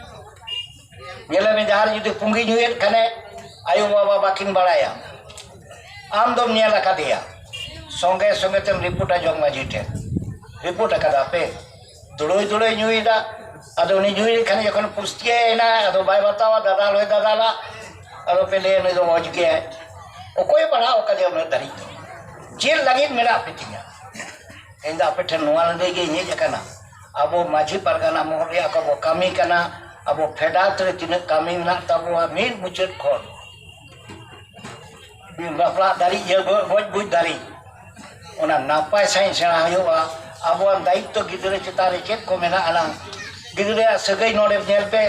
ᱧᱮᱞᱮ ᱢᱮ, ᱡᱟᱦᱟᱸ ᱨᱮ ᱡᱩᱫᱤ ᱯᱩᱸᱜᱤ ᱧᱩᱭᱮᱫ ᱠᱷᱟᱱᱮ, ᱟᱭᱳ ᱵᱟᱵᱟ ᱵᱟᱹᱠᱤᱱ ᱵᱟᱲᱟᱭᱟ, ᱟᱢ ᱫᱚᱢ ᱧᱮᱞ ᱟᱠᱟᱫᱮᱭᱟ, ᱥᱚᱸᱜᱮ ᱥᱚᱸᱜᱮ ᱛᱮᱢ ᱨᱤᱯᱳᱨᱴᱟ ᱡᱚᱜᱽ ᱢᱟᱹᱡᱷᱤ ᱴᱷᱮᱱ, "ᱨᱤᱯᱳᱨᱴ ᱟᱠᱟᱫᱟ ᱯᱮ, ᱫᱩᱲᱩᱭ ᱫᱩᱲᱩᱭ ᱧᱩᱭᱮᱫᱟ, ᱟᱫᱚ ᱩᱱᱤ ᱧᱩᱭ ᱞᱮᱠᱷᱟᱱ ᱡᱚᱠᱷᱚᱱ ᱯᱩᱥᱴᱤᱭᱮᱱᱟ, ᱟᱫᱚ ᱵᱟᱭ ᱵᱟᱛᱟᱣᱟ, ᱫᱟᱫᱟᱞ ᱦᱚᱸᱭ ᱫᱟᱫᱟᱞᱟ᱾ ᱟᱫᱚ ᱯᱮ ᱞᱟᱹᱭᱟ, "ᱱᱩᱭ ᱫᱚ ᱢᱚᱡᱽ ᱜᱮᱭᱟᱭ, ᱚᱠᱚᱭᱮ ᱯᱟᱲᱦᱟᱣ ᱟᱠᱟᱫᱮᱭᱟ ᱩᱱᱟᱹᱜ ᱫᱷᱟᱹᱨᱤᱡ ᱫᱚ? ᱪᱮᱫ ᱞᱟᱹᱜᱤᱫ ᱢᱮᱱᱟᱜ ᱯᱮ ᱛᱤᱧᱟ?" ᱤᱧ ᱫᱚ ᱟᱯᱮ ᱴᱷᱮᱱ ᱱᱚᱣᱟ ᱞᱟᱹᱜᱤᱫ ᱜᱮ ᱤᱧ ᱦᱮᱡ ᱟᱠᱟᱱᱟ, ᱟᱵᱚ ᱢᱟᱹᱡᱷᱤ ᱯᱟᱨᱜᱟᱱᱟ ᱢᱚᱦᱚᱞ ᱨᱮᱭᱟᱜ ᱚᱠᱟ ᱵᱚ ᱠᱟᱹᱢᱤ ᱠᱟᱱᱟ, ᱟᱵᱚ ᱯᱷᱮᱰᱟᱛ ᱨᱮ ᱛᱤᱱᱟᱹᱜ ᱠᱟᱹᱢᱤ ᱢᱮᱱᱟᱜ ᱛᱟᱵᱚᱣᱟ, ᱢᱤᱫ ᱢᱩᱪᱟᱹᱫ ᱠᱷᱚᱱ ᱵᱤᱱ ᱵᱟᱯᱞᱟᱜ ᱫᱷᱟᱹᱨᱤᱡ, ᱤᱭᱟᱹ ᱜᱚ-, ᱜᱚᱡ ᱜᱩᱡ ᱫᱷᱟᱹᱨᱤᱡ, ᱚᱱᱟ ᱱᱟᱯᱟᱭ ᱥᱟᱺᱦᱤᱡ ᱥᱮᱬᱟ ᱦᱩᱭᱩᱜᱼᱟ᱾ ᱟᱵᱚᱣᱟᱜ ᱫᱟᱭᱤᱛᱛᱚ ᱜᱤᱫᱽᱨᱟᱹ ᱪᱮᱛᱟᱱ ᱨᱮ ᱪᱮᱫ ᱠᱚ ᱢᱮᱱᱟᱜ ᱟᱱᱟᱝ, ᱜᱤᱫᱽᱨᱟᱹᱣᱟᱜ ᱥᱟᱹᱜᱟᱹᱭ ᱱᱚᱰᱮ ᱧᱮᱞ ᱯᱮ᱾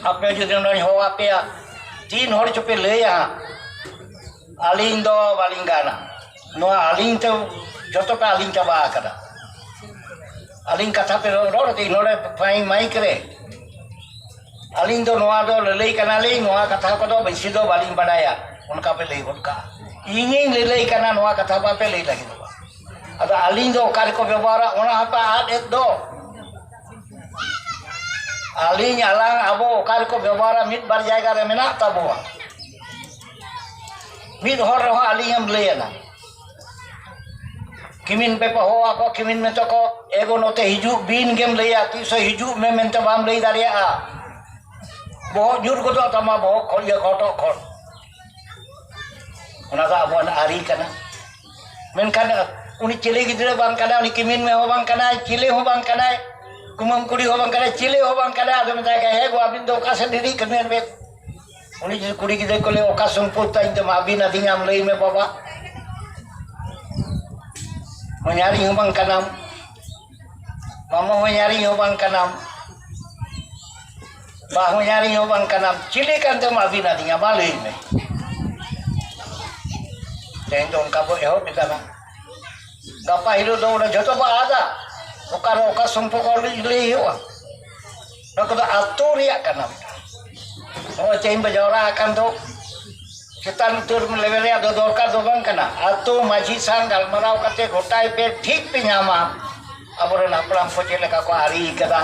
ᱟᱯᱮ ᱡᱩᱫᱤ ᱱᱚᱰᱮᱧ ᱦᱚᱦᱚ ᱟᱯᱮᱭᱟ, ᱛᱤᱱ ᱦᱚᱲ ᱪᱚᱯᱮ ᱞᱟᱹᱭᱟ ᱦᱟᱸᱜ, "ᱟᱹᱞᱤᱧ ᱫᱚ ᱵᱟᱹᱞᱤᱧ ᱜᱟᱱᱟ, ᱱᱚᱣᱟ ᱟᱹᱞᱤᱧ ᱛᱮ ᱡᱚᱛᱚ ᱯᱮ ᱟᱹᱞᱤᱧ ᱪᱟᱵᱟ ᱟᱠᱟᱫᱟ, ᱟᱹᱞᱤᱧ ᱠᱟᱛᱷᱟ ᱯᱮ ᱨᱚᱲ ᱠᱟᱛᱮ ᱱᱚᱰᱮ ᱯᱷᱟᱭᱤᱱ ᱢᱟᱭᱤᱠ ᱨᱮ, ᱟᱹᱞᱤᱧ ᱫᱚ ᱱᱚᱣᱟ ᱫᱚ ᱞᱟᱹᱞᱟᱹᱭ ᱠᱟᱱᱟᱞᱤᱧ, ᱱᱚᱣᱟ ᱠᱟᱛᱷᱟ ᱠᱚᱫᱚ ᱵᱮᱥᱤ ᱫᱚ ᱵᱟᱹᱞᱤᱧ ᱵᱟᱰᱟᱭᱟ", ᱚᱱᱠᱟ ᱯᱮ ᱞᱟᱹᱭ ᱜᱚᱫ ᱠᱟᱜᱼᱟ᱾ ᱤᱧᱤᱧ ᱞᱟᱹᱞᱟᱹᱭ ᱠᱟᱱᱟ, ᱱᱚᱣᱟ ᱠᱟᱛᱷᱟ ᱵᱟᱯᱮ ᱞᱟᱹᱭ ᱞᱟᱹᱜᱤᱫᱚᱜᱼᱟ᱾ ᱟᱫᱚ ᱟᱹᱞᱤᱧ ᱫᱚ ᱚᱠᱟ ᱨᱮᱠᱚ ᱵᱮᱵᱚᱦᱟᱨᱟ, ᱚᱱᱟ ᱦᱚᱸᱯᱮ ᱟᱫ ᱮᱫ ᱫᱚ᱾ ᱟᱹᱞᱤᱧ, ᱟᱞᱟᱝ, ᱟᱵᱚ ᱚᱠᱟ ᱨᱮᱠᱚ ᱵᱮᱵᱚᱦᱟᱨᱟ, ᱢᱤᱫ ᱵᱟᱨ ᱡᱟᱭᱜᱟ ᱨᱮ ᱢᱮᱱᱟᱜ ᱛᱟᱵᱚᱣᱟ᱾ ᱢᱤᱫ ᱦᱚᱲ ᱨᱮᱦᱚᱸ ᱟᱹᱞᱤᱧ ᱮᱢ ᱞᱟᱹᱭ ᱟᱱᱟ, ᱠᱤᱢᱤᱱ ᱯᱮ ᱦᱚᱦᱚ ᱟᱠᱚ, ᱠᱤᱢᱤᱱ ᱢᱮᱛᱟ ᱠᱚ, "ᱮᱜᱳ, ᱱᱚᱛᱮ ᱦᱤᱡᱩᱜ ᱵᱤᱱ" ᱜᱮᱢ ᱞᱟᱹᱭᱟ, ᱛᱤᱥ ᱦᱚᱸ "ᱦᱤᱡᱩᱜ ᱢᱮ" ᱢᱮᱱᱛᱮ ᱵᱟᱢ ᱞᱟᱹᱭ ᱫᱟᱲᱮᱭᱟᱜᱼᱟ᱾ ᱵᱚᱦᱚᱜ ᱧᱩᱨ ᱜᱚᱫᱚᱜ ᱛᱟᱢᱟ, ᱵᱚᱦᱚᱜ ᱠᱷᱚᱱ, ᱤᱭᱟᱹ, ᱦᱚᱴᱚᱜ ᱠᱷᱚᱱ᱾ ᱚᱱᱟ ᱫᱚ ᱟᱵᱚᱣᱟᱜ ᱟᱹᱨᱤ ᱠᱟᱱᱟ᱾ ᱢᱮᱱᱠᱷᱟᱱ ᱩᱱᱤ ᱪᱤᱞᱤ ᱜᱤᱫᱽᱨᱟᱹ ᱵᱟᱝ ᱠᱟᱱᱟᱭ, ᱩᱱᱤ ᱠᱤᱢᱤᱱ ᱢᱮ ᱦᱚᱸ ᱵᱟᱝ ᱠᱟᱱᱟᱭ, ᱪᱤᱞᱤ ᱦᱚᱸ ᱵᱟᱝ ᱠᱟᱱᱟᱭ, ᱠᱩᱢᱟᱹᱝ ᱠᱩᱲᱤ ᱦᱚᱸ ᱵᱟᱝ ᱠᱟᱱᱟᱭ, ᱪᱤᱞᱤ ᱦᱚᱸ ᱵᱟᱝ ᱠᱟᱱᱟᱭ᱾ ᱟᱫᱚ ᱢᱮᱛᱟᱭ ᱠᱟᱱᱟ, "ᱦᱮᱸ ᱜᱳ, ᱟᱹᱵᱤᱱ ᱫᱚ ᱚᱠᱟ ᱥᱮᱫ ᱦᱤᱨᱤᱡ ᱠᱟᱹᱢᱤᱭᱟᱱ ᱵᱮᱱ?" ᱩᱱᱤ ᱡᱩᱫᱤ ᱠᱩᱲᱤ ᱜᱤᱫᱽᱨᱟᱹ ᱠᱚ ᱞᱟᱹᱭᱟ, "ᱚᱠᱟ ᱥᱚᱢᱯᱚᱫ ᱛᱟᱭ ᱤᱧ ᱫᱚ ᱢᱟ ᱟᱹᱵᱤᱱ ᱟᱹᱫᱤᱧᱟᱢ, ᱞᱟᱹᱭ ᱢᱮ ᱵᱟᱵᱟ?" ᱦᱚᱧᱦᱟᱨᱤᱧ ᱦᱚᱸ ᱵᱟᱝ ᱠᱟᱱᱟᱢ, ᱢᱟᱢᱟ ᱦᱚᱧᱦᱟᱨᱤᱧ ᱦᱚᱸ ᱵᱟᱝ ᱠᱟᱱᱟᱢ, ᱵᱟ ᱦᱚᱧᱦᱟᱨᱤᱧ ᱦᱚᱸ ᱵᱟᱝ ᱠᱟᱱᱟᱢ, ᱪᱤᱞᱤ ᱠᱟᱱ ᱛᱮᱢ ᱟᱹᱵᱤᱱ ᱟᱹᱫᱤᱧᱟ? ᱢᱟ ᱞᱟᱹᱭ ᱢᱮ᱾ ᱛᱮᱦᱮᱧ ᱫᱚ ᱚᱱᱠᱟ ᱵᱚ ᱮᱦᱚᱵ ᱮᱫᱟ ᱱᱟᱜ᱾ ᱜᱟᱯᱟ ᱦᱤᱞᱳᱜ ᱫᱚ ᱚᱸᱰᱮ ᱡᱷᱚᱛᱚ ᱵᱚ ᱟᱫᱟ᱾ ᱚᱠᱟᱨᱮ ᱚᱠᱟ ᱥᱚᱢᱯᱚᱨᱠᱚ ᱞᱟᱹᱭ, ᱞᱟᱹᱭ ᱦᱩᱭᱩᱜᱼᱟ᱾ ᱱᱚᱣᱟ ᱠᱚᱫᱚ ᱟᱛᱳ ᱨᱮᱭᱟᱜ ᱠᱟᱱᱟ᱾ ᱱᱚᱜᱼᱚᱭ ᱛᱮᱦᱮᱧ ᱵᱚ ᱡᱟᱣᱨᱟ ᱟᱠᱟᱱ ᱫᱚ, ᱪᱮᱛᱟᱱ ᱩᱛᱟᱹᱨ ᱞᱮᱵᱮᱞ ᱨᱮᱭᱟᱜ ᱫᱚ ᱫᱚᱨᱠᱟᱨ ᱫᱚ ᱵᱟᱝ ᱠᱟᱱᱟ᱾ ᱟᱛᱳ ᱢᱟᱹᱡᱷᱤ ᱥᱟᱶ ᱜᱟᱞᱢᱟᱨᱟᱣ ᱠᱟᱛᱮ ᱜᱚᱴᱟᱭ ᱯᱮ, ᱴᱷᱤᱠ ᱯᱮ ᱧᱟᱢᱟ ᱟᱵᱚᱨᱮᱱ ᱦᱟᱯᱲᱟᱢ ᱠᱚ ᱪᱮᱫ ᱞᱮᱠᱟ ᱠᱚ ᱟᱹᱨᱤ ᱠᱟᱫᱟ᱾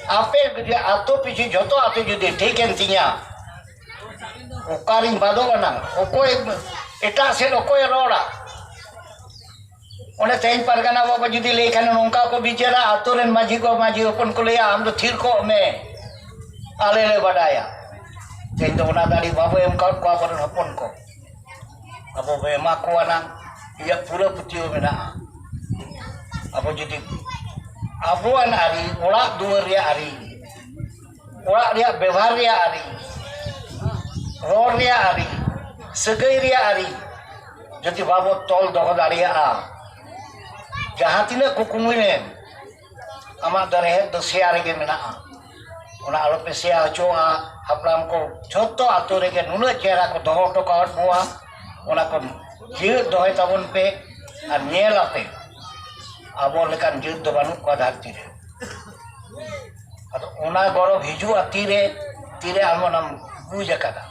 ᱟᱯᱮ ᱡᱩᱫᱤ ᱟᱛᱳ ᱯᱤᱪᱷᱩ ᱡᱷᱚᱛᱚ ᱟᱛᱳ ᱡᱩᱫᱤ ᱴᱷᱤᱠ ᱮᱱ ᱛᱤᱧᱟ, ᱚᱠᱟᱨᱤᱧ ᱵᱟᱫᱚᱜ ᱟᱱᱟ? ᱚᱠᱚᱭ ᱮᱴᱟᱜ ᱥᱮᱫ ᱚᱠᱚᱭᱮ ᱨᱚᱲᱟ? ᱚᱸᱰᱮ ᱛᱮᱦᱮᱧ ᱯᱟᱨᱜᱟᱱᱟ ᱵᱟᱵᱟ ᱡᱩᱫᱤ ᱞᱟᱹᱭ ᱠᱷᱟᱱ, ᱱᱚᱝᱠᱟ ᱠᱚ ᱵᱤᱪᱟᱹᱨᱟ, ᱟᱛᱳ ᱨᱮᱱ ᱢᱟᱹᱡᱷᱤ ᱠᱚ, ᱢᱟᱹᱡᱷᱤ ᱦᱚᱯᱚᱱ ᱠᱚ ᱞᱟᱹᱭᱟ, "ᱟᱢ ᱫᱚ ᱛᱷᱤᱨ ᱠᱚᱜ ᱢᱮ, ᱟᱞᱮ ᱞᱮ ᱵᱟᱰᱟᱭᱟ᱾" ᱛᱮᱦᱮᱧ ᱫᱚ ᱚᱱᱟ ᱫᱟᱲᱮ ᱵᱟᱵᱚ ᱮᱢ ᱠᱟᱣᱟᱫ ᱠᱚᱣᱟ ᱟᱵᱚᱨᱮᱱ ᱦᱚᱯᱚᱱ ᱠᱚ, ᱟᱵᱚ ᱵᱚ ᱮᱢᱟ ᱠᱚᱣᱟ ᱱᱟᱝ᱾ ᱤᱧᱟᱹᱜ ᱯᱩᱨᱟᱹ ᱯᱟᱹᱛᱭᱟᱹᱣ ᱢᱮᱱᱟᱜᱼᱟ, ᱟᱵᱚ ᱡᱩᱫᱤ ᱟᱵᱚᱣᱟᱜ ᱟᱹᱨᱤ, ᱚᱲᱟᱜ ᱫᱩᱣᱟᱹᱨ ᱨᱮᱭᱟᱜ ᱟᱹᱨᱤ, ᱚᱲᱟᱜ ᱨᱮᱭᱟᱜ ᱵᱮᱵᱷᱟᱨ ᱨᱮᱭᱟᱜ ᱟᱹᱨᱤ, ᱨᱚᱲ ᱨᱮᱭᱟᱜ ᱟᱹᱨᱤ, ᱥᱟᱹᱜᱟᱹᱭ ᱨᱮᱭᱟᱜ ᱟᱹᱨᱤ ᱡᱩᱫᱤ ᱵᱟᱵᱚ ᱛᱚᱞ ᱫᱚᱦᱚ ᱫᱟᱲᱮᱭᱟᱜᱼᱟ, ᱡᱟᱦᱟᱸ ᱛᱤᱱᱟᱹᱜ ᱠᱩᱠᱢᱩᱭ ᱢᱮ, ᱟᱢᱟᱜ ᱫᱚ ᱨᱮᱦᱮᱫ ᱫᱚ ᱥᱮᱭᱟ ᱨᱮᱜᱮ ᱢᱮᱱᱟᱜᱼᱟ᱾ ᱚᱱᱟ ᱟᱞᱚᱯᱮ ᱥᱮᱭᱟ ᱦᱚᱪᱚᱣᱟᱜᱼᱟ᱾ ᱦᱟᱯᱲᱟᱢ ᱠᱚ ᱡᱷᱚᱛᱚ ᱟᱛᱳ ᱨᱮᱜᱮ ᱱᱩᱱᱟᱹᱜ ᱪᱮᱦᱨᱟ ᱠᱚ ᱫᱚᱦᱚ ᱦᱚᱴᱚ ᱠᱟᱣᱟᱫ ᱵᱚᱣᱟ, ᱚᱱᱟ ᱠᱚ ᱡᱤᱭᱟᱹᱲ ᱫᱚᱦᱚᱭ ᱛᱟᱵᱚᱱ ᱯᱮ᱾ ᱟᱨ ᱧᱮᱞ ᱟᱯᱮ, ᱟᱵᱚ ᱞᱮᱠᱟᱱ ᱡᱟᱹᱛ ᱫᱚ ᱵᱟᱹᱱᱩᱜ ᱠᱚᱣᱟ ᱫᱷᱟᱹᱨᱛᱤ ᱨᱮ᱾ ᱟᱫᱚ ᱚᱱᱟ ᱜᱚᱨᱚᱵᱽ ᱦᱤᱡᱩᱜᱼᱟ ᱛᱤᱨᱮ, ᱛᱤᱨᱮ ᱟᱢ ᱚᱱᱟᱢ ᱵᱩᱡᱽ ᱟᱠᱟᱫᱟ᱾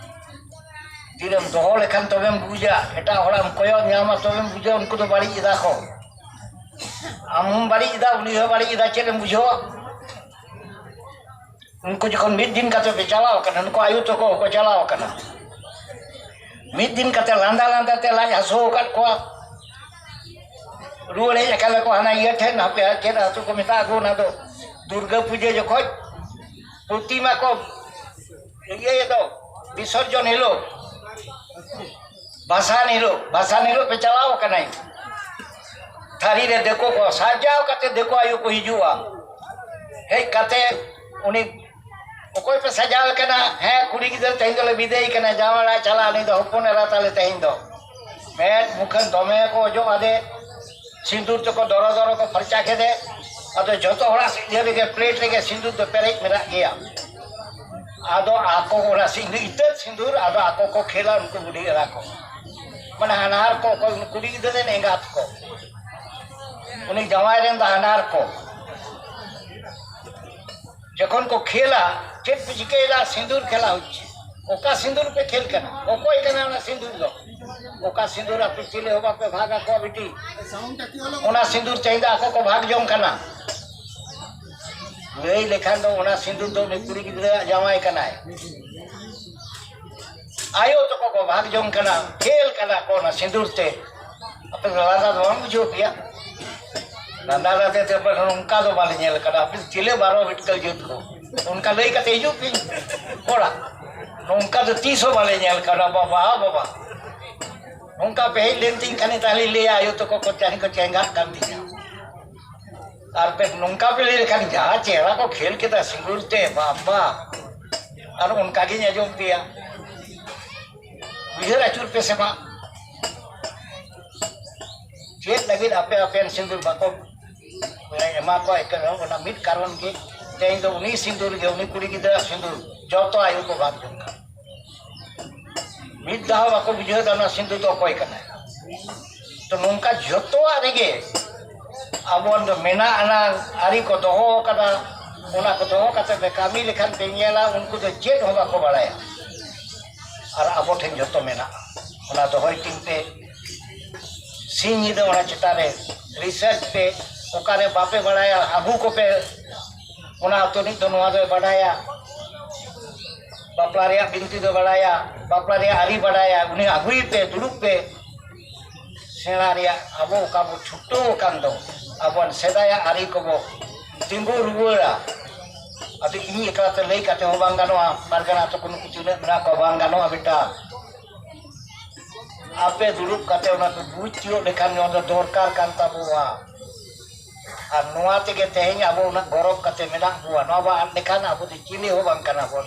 ᱛᱤᱨᱮᱢ ᱫᱚᱦᱚ ᱞᱮᱠᱷᱟᱱ ᱛᱚᱵᱮᱢ ᱵᱩᱡᱟ, ᱮᱴᱟᱜ ᱦᱚᱲᱟᱜ ᱮᱢ ᱠᱚᱭᱚᱜ ᱧᱟᱢᱟ, ᱛᱚᱵᱮᱢ ᱵᱩᱡᱟ ᱩᱱᱠᱩ ᱫᱚ ᱵᱟᱹᱲᱤᱡ ᱮᱫᱟ ᱠᱚ᱾ ᱟᱢ ᱦᱚᱸᱢ ᱵᱟᱹᱲᱤᱡ ᱮᱫᱟ, ᱩᱱᱤ ᱦᱚᱸ ᱵᱟᱹᱲᱤᱡ ᱮᱫᱟ, ᱪᱮᱫ ᱮᱢ ᱵᱩᱡᱷᱟᱹᱣᱟ? ᱩᱱᱠᱩ ᱡᱚᱠᱷᱚᱱ ᱢᱤᱫ ᱫᱤᱱ ᱠᱟᱛᱮ ᱯᱮ ᱪᱟᱞᱟᱣ ᱟᱠᱟᱱᱟ, ᱱᱩᱠᱩ ᱟᱭᱳ ᱛᱟᱠᱚ ᱠᱚ ᱪᱟᱞᱟᱣ ᱟᱠᱟᱱᱟ, ᱢᱤᱫ ᱫᱤᱱ ᱠᱟᱛᱮ ᱞᱟᱸᱫᱟ ᱞᱟᱸᱫᱟ ᱛᱮ ᱞᱟᱡ ᱦᱟᱹᱥᱩ ᱟᱠᱟᱫ ᱠᱚᱣᱟ, ᱨᱩᱣᱟᱹᱲ ᱦᱮᱡ ᱟᱠᱟᱱᱟ ᱠᱚ ᱦᱟᱱᱟ ᱤᱭᱟᱹ ᱴᱷᱮᱱ, ᱦᱟᱯᱮ ᱪᱮᱫ ᱟᱹᱛᱩ ᱠᱚ ᱢᱮᱛᱟᱜᱼᱟ ᱠᱚ, ᱚᱱᱟ ᱫᱚ ᱫᱩᱨᱜᱟᱹ ᱯᱩᱡᱟᱹ ᱡᱚᱠᱷᱚᱡ ᱯᱨᱚᱛᱤᱢᱟ ᱠᱚ ᱤᱭᱟᱹᱭ ᱫᱚ, ᱵᱤᱥᱚᱨᱡᱚᱱ ᱦᱤᱞᱳᱜ, ᱵᱷᱟᱥᱟᱱ ᱦᱤᱞᱳᱜ, ᱵᱷᱟᱥᱟᱱ ᱦᱤᱞᱳᱜ ᱯᱮ ᱪᱟᱞᱟᱣ ᱟᱠᱟᱱᱟᱭ᱾ ᱛᱷᱟᱹᱨᱤ ᱨᱮ ᱫᱤᱠᱩ ᱠᱚ ᱥᱟᱡᱟᱣ ᱠᱟᱛᱮ ᱫᱤᱠᱩ ᱟᱭᱳ ᱠᱚ ᱦᱤᱡᱩᱜᱼᱟ᱾ ᱦᱮᱡ ᱠᱟᱛᱮ ᱩᱱᱤ, "ᱚᱠᱚᱭ ᱯᱮ ᱥᱟᱡᱟᱣ ᱠᱟᱱᱟ?" "ᱦᱮᱸ, ᱠᱩᱲᱤ ᱜᱤᱫᱽᱨᱟᱹ ᱛᱮᱦᱮᱧ ᱫᱚᱞᱮ ᱵᱤᱫᱟᱹᱭ ᱠᱟᱱᱟ, ᱡᱟᱶᱟᱭ ᱚᱲᱟᱜ ᱪᱟᱞᱟᱜ, ᱩᱱᱤ ᱫᱚ ᱦᱚᱯᱚᱱ ᱮᱨᱟ ᱛᱟᱞᱮ ᱛᱮᱦᱮᱧ ᱫᱚ᱾" ᱢᱮᱫ ᱢᱩᱠᱷᱟᱹᱱ ᱫᱚᱢᱮ ᱠᱚ ᱚᱡᱚᱜ ᱟᱫᱮ, ᱥᱤᱸᱫᱩᱨ ᱛᱮᱠᱚ ᱫᱚᱨᱚ ᱫᱚᱨᱚ ᱠᱚ ᱯᱷᱟᱨᱪᱟ ᱠᱮᱫᱮ᱾ ᱟᱫᱚ ᱡᱷᱚᱛᱚ ᱦᱚᱲᱟᱜ ᱤᱭᱟᱹ ᱨᱮᱜᱮ, ᱯᱞᱮᱴ ᱨᱮᱜᱮ ᱥᱤᱸᱫᱩᱨ ᱫᱚ ᱯᱮᱨᱮᱡ ᱢᱮᱱᱟᱜ ᱜᱮᱭᱟ᱾ ᱟᱫᱚ ᱟᱠᱚ ᱚᱱᱟ ᱥᱤᱸᱫᱩᱨ, ᱤᱛᱟᱹᱫ ᱥᱤᱸᱫᱩᱨ, ᱟᱫᱚ ᱟᱠᱚ ᱠᱚ ᱠᱷᱮᱞᱟ, ᱩᱱᱠᱩ ᱵᱩᱰᱷᱤ ᱮᱨᱟ ᱠᱚ, ᱢᱟᱱᱮ ᱦᱟᱱᱦᱟᱨ ᱠᱚ, ᱚᱠᱚᱭ ᱠᱩᱲᱤ ᱜᱤᱫᱽᱨᱟᱹ ᱨᱮᱱ ᱮᱸᱜᱟᱛ ᱠᱚ, ᱩᱱᱤ ᱡᱟᱶᱟᱭ ᱨᱮᱱ ᱫᱚ ᱦᱟᱱᱦᱟᱨ ᱠᱚ᱾ ᱡᱚᱠᱷᱚᱱ ᱠᱚ ᱠᱷᱮᱞᱟ, ᱪᱮᱫ ᱯᱮ ᱪᱤᱠᱟᱹᱭᱮᱫᱟ? ᱥᱤᱸᱫᱩᱨ ᱠᱷᱮᱞᱟ ᱦᱚᱪᱪᱷᱮ᱾ ᱚᱠᱟ ᱥᱤᱸᱫᱩᱨ ᱯᱮ ᱠᱷᱮᱞ ᱠᱟᱱᱟ? ᱚᱠᱚᱭ ᱠᱟᱱᱟ ᱚᱱᱟ ᱥᱤᱸᱫᱩᱨ ᱫᱚ? ᱚᱠᱟ ᱥᱤᱸᱫᱩᱨ ᱟᱯᱮ ᱪᱤᱞᱤ ᱦᱚᱸ ᱵᱟᱯᱮ ᱵᱷᱟᱜᱽ ᱟᱠᱚᱣᱟ ᱵᱤᱴᱤ? ᱚᱱᱟ ᱥᱤᱸᱫᱩᱨ ᱛᱮᱦᱮᱧ ᱫᱚ ᱟᱠᱚ ᱠᱚ ᱵᱷᱟᱜᱽ ᱡᱚᱝ ᱠᱟᱱᱟ᱾ ᱞᱟᱹᱭ ᱞᱮᱠᱷᱟᱱ ᱫᱚ ᱚᱱᱟ ᱥᱤᱸᱫᱩᱨ ᱫᱚ ᱩᱱᱤ ᱠᱩᱲᱤ ᱜᱤᱫᱽᱨᱟᱹᱣᱟᱜ ᱡᱟᱶᱟᱭ ᱠᱟᱱᱟᱭ᱾ ᱟᱭᱳ ᱛᱟᱠᱚ ᱠᱚ ᱵᱷᱟᱜᱽ ᱡᱚᱝ ᱠᱟᱱᱟ, ᱠᱷᱮᱞ ᱠᱟᱱᱟ ᱠᱚ ᱚᱱᱟ ᱥᱤᱸᱫᱩᱨ ᱛᱮ᱾ ᱟᱯᱮ ᱫᱚ ᱞᱟᱸᱫᱟ ᱫᱚ ᱵᱟᱝ ᱵᱩᱡᱷᱟᱹᱣ ᱯᱮᱭᱟ? ᱞᱟᱸᱫᱟ ᱞᱟᱸᱫᱟ ᱛᱮ ᱯᱮ ᱱᱚᱝᱠᱟ ᱫᱚ ᱵᱟᱞᱮ ᱧᱮᱞ ᱠᱟᱫᱟ, ᱟᱯᱮ ᱪᱤᱞᱤ ᱵᱟᱨᱚ ᱵᱤᱴᱠᱟᱹᱞ ᱡᱟᱹᱛ ᱠᱚ? ᱚᱱᱠᱟ ᱞᱟᱹᱭ ᱠᱟᱛᱮ ᱦᱤᱡᱩᱜ ᱯᱮ ᱚᱲᱟᱜ᱾ ᱱᱚᱝᱠᱟ ᱫᱚ ᱛᱤᱥ ᱦᱚᱸ ᱵᱟᱞᱮ ᱧᱮᱞ ᱠᱟᱫᱟ ᱵᱟᱵᱟ, ᱵᱟᱵᱟ᱾ ᱱᱚᱝᱠᱟ ᱯᱮ ᱦᱮᱡ ᱞᱮᱱ ᱛᱤᱧ ᱠᱷᱟᱱ ᱛᱟᱦᱞᱮ ᱞᱟᱹᱭᱟ ᱟᱭᱳ ᱛᱟᱠᱚ ᱠᱚ ᱛᱟᱦᱮᱸ ᱠᱚ ᱪᱮᱸᱜᱟᱜ ᱠᱟᱱ ᱛᱤᱧᱟ᱾ ᱟᱨ ᱯᱮ ᱱᱚᱝᱠᱟ ᱯᱮ ᱞᱟᱹᱭ ᱞᱮᱠᱷᱟᱱ ᱡᱟᱦᱟᱸ ᱪᱮᱦᱨᱟ ᱠᱚ ᱠᱷᱮᱞ ᱠᱮᱫᱟ ᱥᱤᱸᱜᱩᱨ ᱛᱮ, ᱵᱟᱵᱟ᱾ ᱟᱨ ᱚᱱᱠᱟ ᱜᱤᱧ ᱟᱸᱡᱚᱢ ᱯᱮᱭᱟ᱾ ᱩᱭᱦᱟᱹᱨ ᱟᱹᱪᱩᱨ ᱯᱮ ᱥᱮ ᱢᱟ᱾ ᱪᱮᱫ ᱞᱟᱹᱜᱤᱫ ᱟᱯᱮ ᱟᱯᱮᱱ ᱥᱤᱸᱫᱩᱨ ᱵᱟᱠᱚ ᱮᱢᱟ ᱠᱚᱣᱟ? ᱮᱠᱟᱞ ᱚᱱᱟ ᱢᱤᱫ ᱠᱟᱨᱚᱱ ᱜᱮ, ᱛᱮᱦᱮᱧ ᱫᱚ ᱩᱱᱤ ᱥᱤᱸᱫᱩᱨ ᱜᱮ, ᱩᱱᱤ ᱠᱩᱲᱤ ᱜᱤᱫᱽᱨᱟᱹ ᱥᱤᱸᱫᱩᱨ ᱡᱚᱛᱚ ᱟᱭᱳ ᱠᱚ ᱵᱷᱟᱜᱽ ᱡᱚᱝ ᱠᱟᱱᱟ᱾ ᱢᱤᱫ ᱫᱷᱟᱣ ᱵᱟᱠᱚ ᱵᱩᱡᱷᱟᱹᱣ ᱫᱟ ᱱᱚᱣᱟ ᱥᱤᱸᱫᱩᱨ ᱫᱚ ᱚᱠᱚᱭ ᱠᱟᱱᱟᱭ᱾ ᱛᱚ ᱱᱚᱝᱠᱟ ᱡᱚᱛᱚᱣᱟᱜ ᱨᱮᱜᱮ ᱟᱵᱚ ᱫᱚ ᱢᱮᱱᱟᱜ ᱟᱱᱟᱝ ᱟᱹᱨᱤ ᱠᱚ ᱫᱚᱦᱚ ᱠᱟᱫᱟ, ᱚᱱᱟ ᱠᱚ ᱫᱚᱦᱚ ᱠᱟᱛᱮ ᱯᱮ ᱠᱟᱹᱢᱤ ᱞᱮᱠᱷᱟᱱ ᱯᱮ ᱧᱮᱞᱟ ᱩᱱᱠᱩ ᱫᱚ ᱪᱮᱫ ᱦᱚᱸ ᱵᱟᱠᱚ ᱵᱟᱲᱟᱭᱟ᱾ ᱟᱨ ᱟᱵᱚ ᱴᱷᱮᱱ ᱡᱚᱛᱚ ᱢᱮᱱᱟᱜᱼᱟ, ᱚᱱᱟ ᱫᱚᱦᱚᱭ ᱴᱷᱤᱠ ᱯᱮ᱾ ᱥᱤᱧ ᱧᱤᱫᱟᱹ ᱚᱱᱟ ᱪᱮᱛᱟᱱ ᱨᱮ ᱨᱤᱥᱟᱨᱪ ᱯᱮ, ᱚᱠᱟᱨᱮ ᱵᱟᱯᱮ ᱵᱟᱲᱟᱭᱟ ᱟᱹᱜᱩ ᱠᱚᱯᱮ᱾ ᱚᱱᱟ ᱟᱹᱛᱩ ᱨᱤᱱᱤᱡ ᱫᱚ ᱱᱚᱣᱟ ᱫᱚᱭ ᱵᱟᱰᱟᱭᱟ, ᱵᱟᱯᱞᱟ ᱨᱮᱭᱟᱜ ᱵᱤᱱᱛᱤ ᱫᱚᱭ ᱵᱟᱰᱟᱭᱟ, ᱵᱟᱯᱞᱟ ᱨᱮᱭᱟᱜ ᱟᱹᱨᱤ ᱵᱟᱰᱟᱭᱟ, ᱩᱱᱤ ᱟᱹᱜᱩᱭ ᱯᱮ, ᱫᱩᱲᱩᱵ ᱯᱮ᱾ ᱥᱮᱬᱟ ᱨᱮᱭᱟᱜ ᱟᱵᱚ ᱚᱠᱟ ᱵᱚ ᱪᱷᱩᱴᱟᱹᱣ ᱟᱠᱟᱱ ᱫᱚ, ᱟᱵᱚᱣᱟᱜ ᱥᱮᱫᱟᱭᱟᱜ ᱟᱹᱨᱤ ᱠᱚᱵᱚ ᱛᱤᱸᱜᱩ ᱨᱩᱣᱟᱹᱲᱟ᱾ ᱟᱫᱚ ᱤᱧ ᱮᱠᱞᱟ ᱛᱮ ᱞᱟᱹᱭ ᱠᱟᱛᱮ ᱦᱚᱸ ᱵᱟᱝ ᱜᱟᱱᱚᱜᱼᱟ, ᱯᱟᱨᱜᱟᱱᱟ ᱛᱟᱠᱚ ᱱᱩᱠᱩ ᱛᱤᱱᱟᱹᱜ ᱢᱮᱱᱟᱜ ᱠᱚᱣᱟ, ᱵᱟᱝ ᱜᱟᱱᱚᱜᱼᱟ ᱵᱮᱴᱟ᱾ ᱟᱯᱮ ᱫᱩᱲᱩᱵ ᱠᱟᱛᱮ ᱚᱱᱟ ᱯᱮ ᱵᱩᱡᱽ ᱛᱤᱭᱳᱜ ᱞᱮᱠᱷᱟᱱ ᱱᱚᱣᱟ ᱫᱚ ᱫᱚᱨᱠᱟᱨ ᱠᱟᱱ ᱛᱟᱵᱚᱣᱟ᱾ ᱟᱨ ᱱᱚᱣᱟ ᱛᱮᱜᱮ ᱛᱮᱦᱮᱧ ᱟᱵᱚ ᱩᱱᱟᱹᱜ ᱜᱚᱨᱚᱵᱽ ᱠᱟᱛᱮ ᱢᱮᱱᱟᱜ ᱵᱚᱣᱟ᱾ ᱱᱚᱣᱟ ᱵᱟᱝ ᱟᱫ ᱞᱮᱠᱷᱟᱱ ᱟᱵᱚ ᱫᱚ ᱪᱤᱞᱤ ᱦᱚᱸ ᱵᱟᱝ ᱠᱟᱱᱟ ᱵᱚᱱ᱾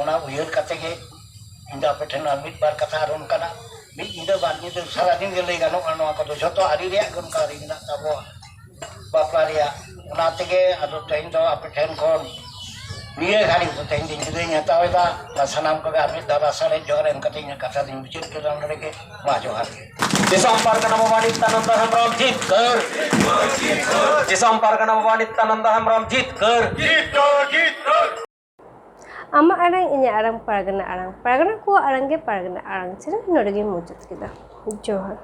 ᱚᱱᱟ ᱩᱭᱦᱟᱹᱨ ᱠᱟᱛᱮ ᱜᱮ ᱤᱧ ᱫᱚ ᱟᱯᱮ ᱴᱷᱮᱱ ᱟᱨ ᱢᱤᱫ ᱵᱟᱨ ᱠᱟᱛᱷᱟ, ᱟᱨ ᱚᱱᱠᱟᱱᱟᱜ ᱢᱤᱫ ᱧᱤᱫᱟᱹ ᱵᱟᱨ ᱧᱤᱫᱟᱹ ᱥᱟᱨᱟ ᱫᱤᱱ ᱜᱮ ᱞᱟᱹᱭ ᱜᱟᱱᱚᱜᱼᱟ᱾ ᱱᱚᱣᱟ ᱠᱚᱫᱚ ᱡᱷᱚᱛᱚ ᱟᱹᱨᱤ ᱨᱮᱭᱟᱜ ᱜᱮ ᱚᱱᱠᱟ ᱟᱹᱨᱤ ᱢᱮᱱᱟᱜ ᱛᱟᱵᱚᱣᱟ ᱵᱟᱯᱞᱟ ᱨᱮᱭᱟᱜ᱾ ᱚᱱᱟ ᱛᱮᱜᱮ ᱟᱫᱚ ᱛᱮᱦᱮᱧ ᱫᱚ ᱟᱯᱮ ᱴᱷᱮᱱ ᱠᱷᱚᱱ ᱱᱤᱭᱟᱹ ᱜᱷᱟᱹᱲᱤᱡ ᱫᱚ ᱛᱮᱦᱮᱧ ᱫᱚᱧ ᱵᱤᱫᱟᱹᱭ ᱤᱧ ᱦᱟᱛᱟᱣ ᱮᱫᱟ᱾ ᱟᱨ ᱥᱟᱱᱟᱢ ᱠᱚᱜᱮ ᱟᱨ ᱢᱤᱫ ᱫᱷᱟᱣ ᱞᱟᱥᱟᱲᱦᱮᱫ ᱡᱚᱦᱟᱨ ᱮᱢ ᱠᱟᱛᱮ ᱤᱧᱟᱹᱜ ᱠᱟᱛᱷᱟ ᱫᱚᱧ ᱢᱩᱪᱟᱹᱫ ᱠᱮᱫᱟ ᱱᱚᱰᱮ ᱜᱮ᱾ ᱢᱟ ᱡᱚᱦᱟᱨ ᱜᱮ᱾ ᱫᱤᱥᱚᱢ ᱯᱟᱨᱜᱟᱱᱟ ᱵᱟᱵᱟ ᱱᱤᱛᱭᱟᱱᱚᱱᱫᱟ ᱦᱮᱢᱵᱨᱚᱢ ᱡᱤᱛᱠᱟᱹᱨ᱾ ᱫᱤᱥᱚᱢ ᱯᱟᱨᱜᱟᱱᱟ ᱵᱟᱵᱟ ᱱᱤᱛᱭᱟᱱᱚᱱᱫᱟ ᱦᱮᱢᱵᱨᱚᱢ ᱡᱤᱛᱠᱟᱹᱨ᱾ ᱟᱢᱟᱜ ᱟᱲᱟᱝ, ᱤᱧᱟᱹᱜ ᱟᱲᱟᱝ, ᱯᱟᱨᱜᱟᱱᱟ ᱟᱲᱟᱝ, ᱯᱟᱨᱜᱟᱱᱟ ᱠᱚᱣᱟᱜ ᱟᱲᱟᱝ ᱜᱮ ᱯᱟᱨᱜᱟᱱᱟ ᱟᱲᱟᱝ ᱪᱮᱱᱮᱞ ᱱᱚᱰᱮ ᱜᱮᱧ ᱢᱩᱪᱟᱹᱫ ᱠᱮᱫᱟ᱾ ᱡᱚᱦᱟᱨ᱾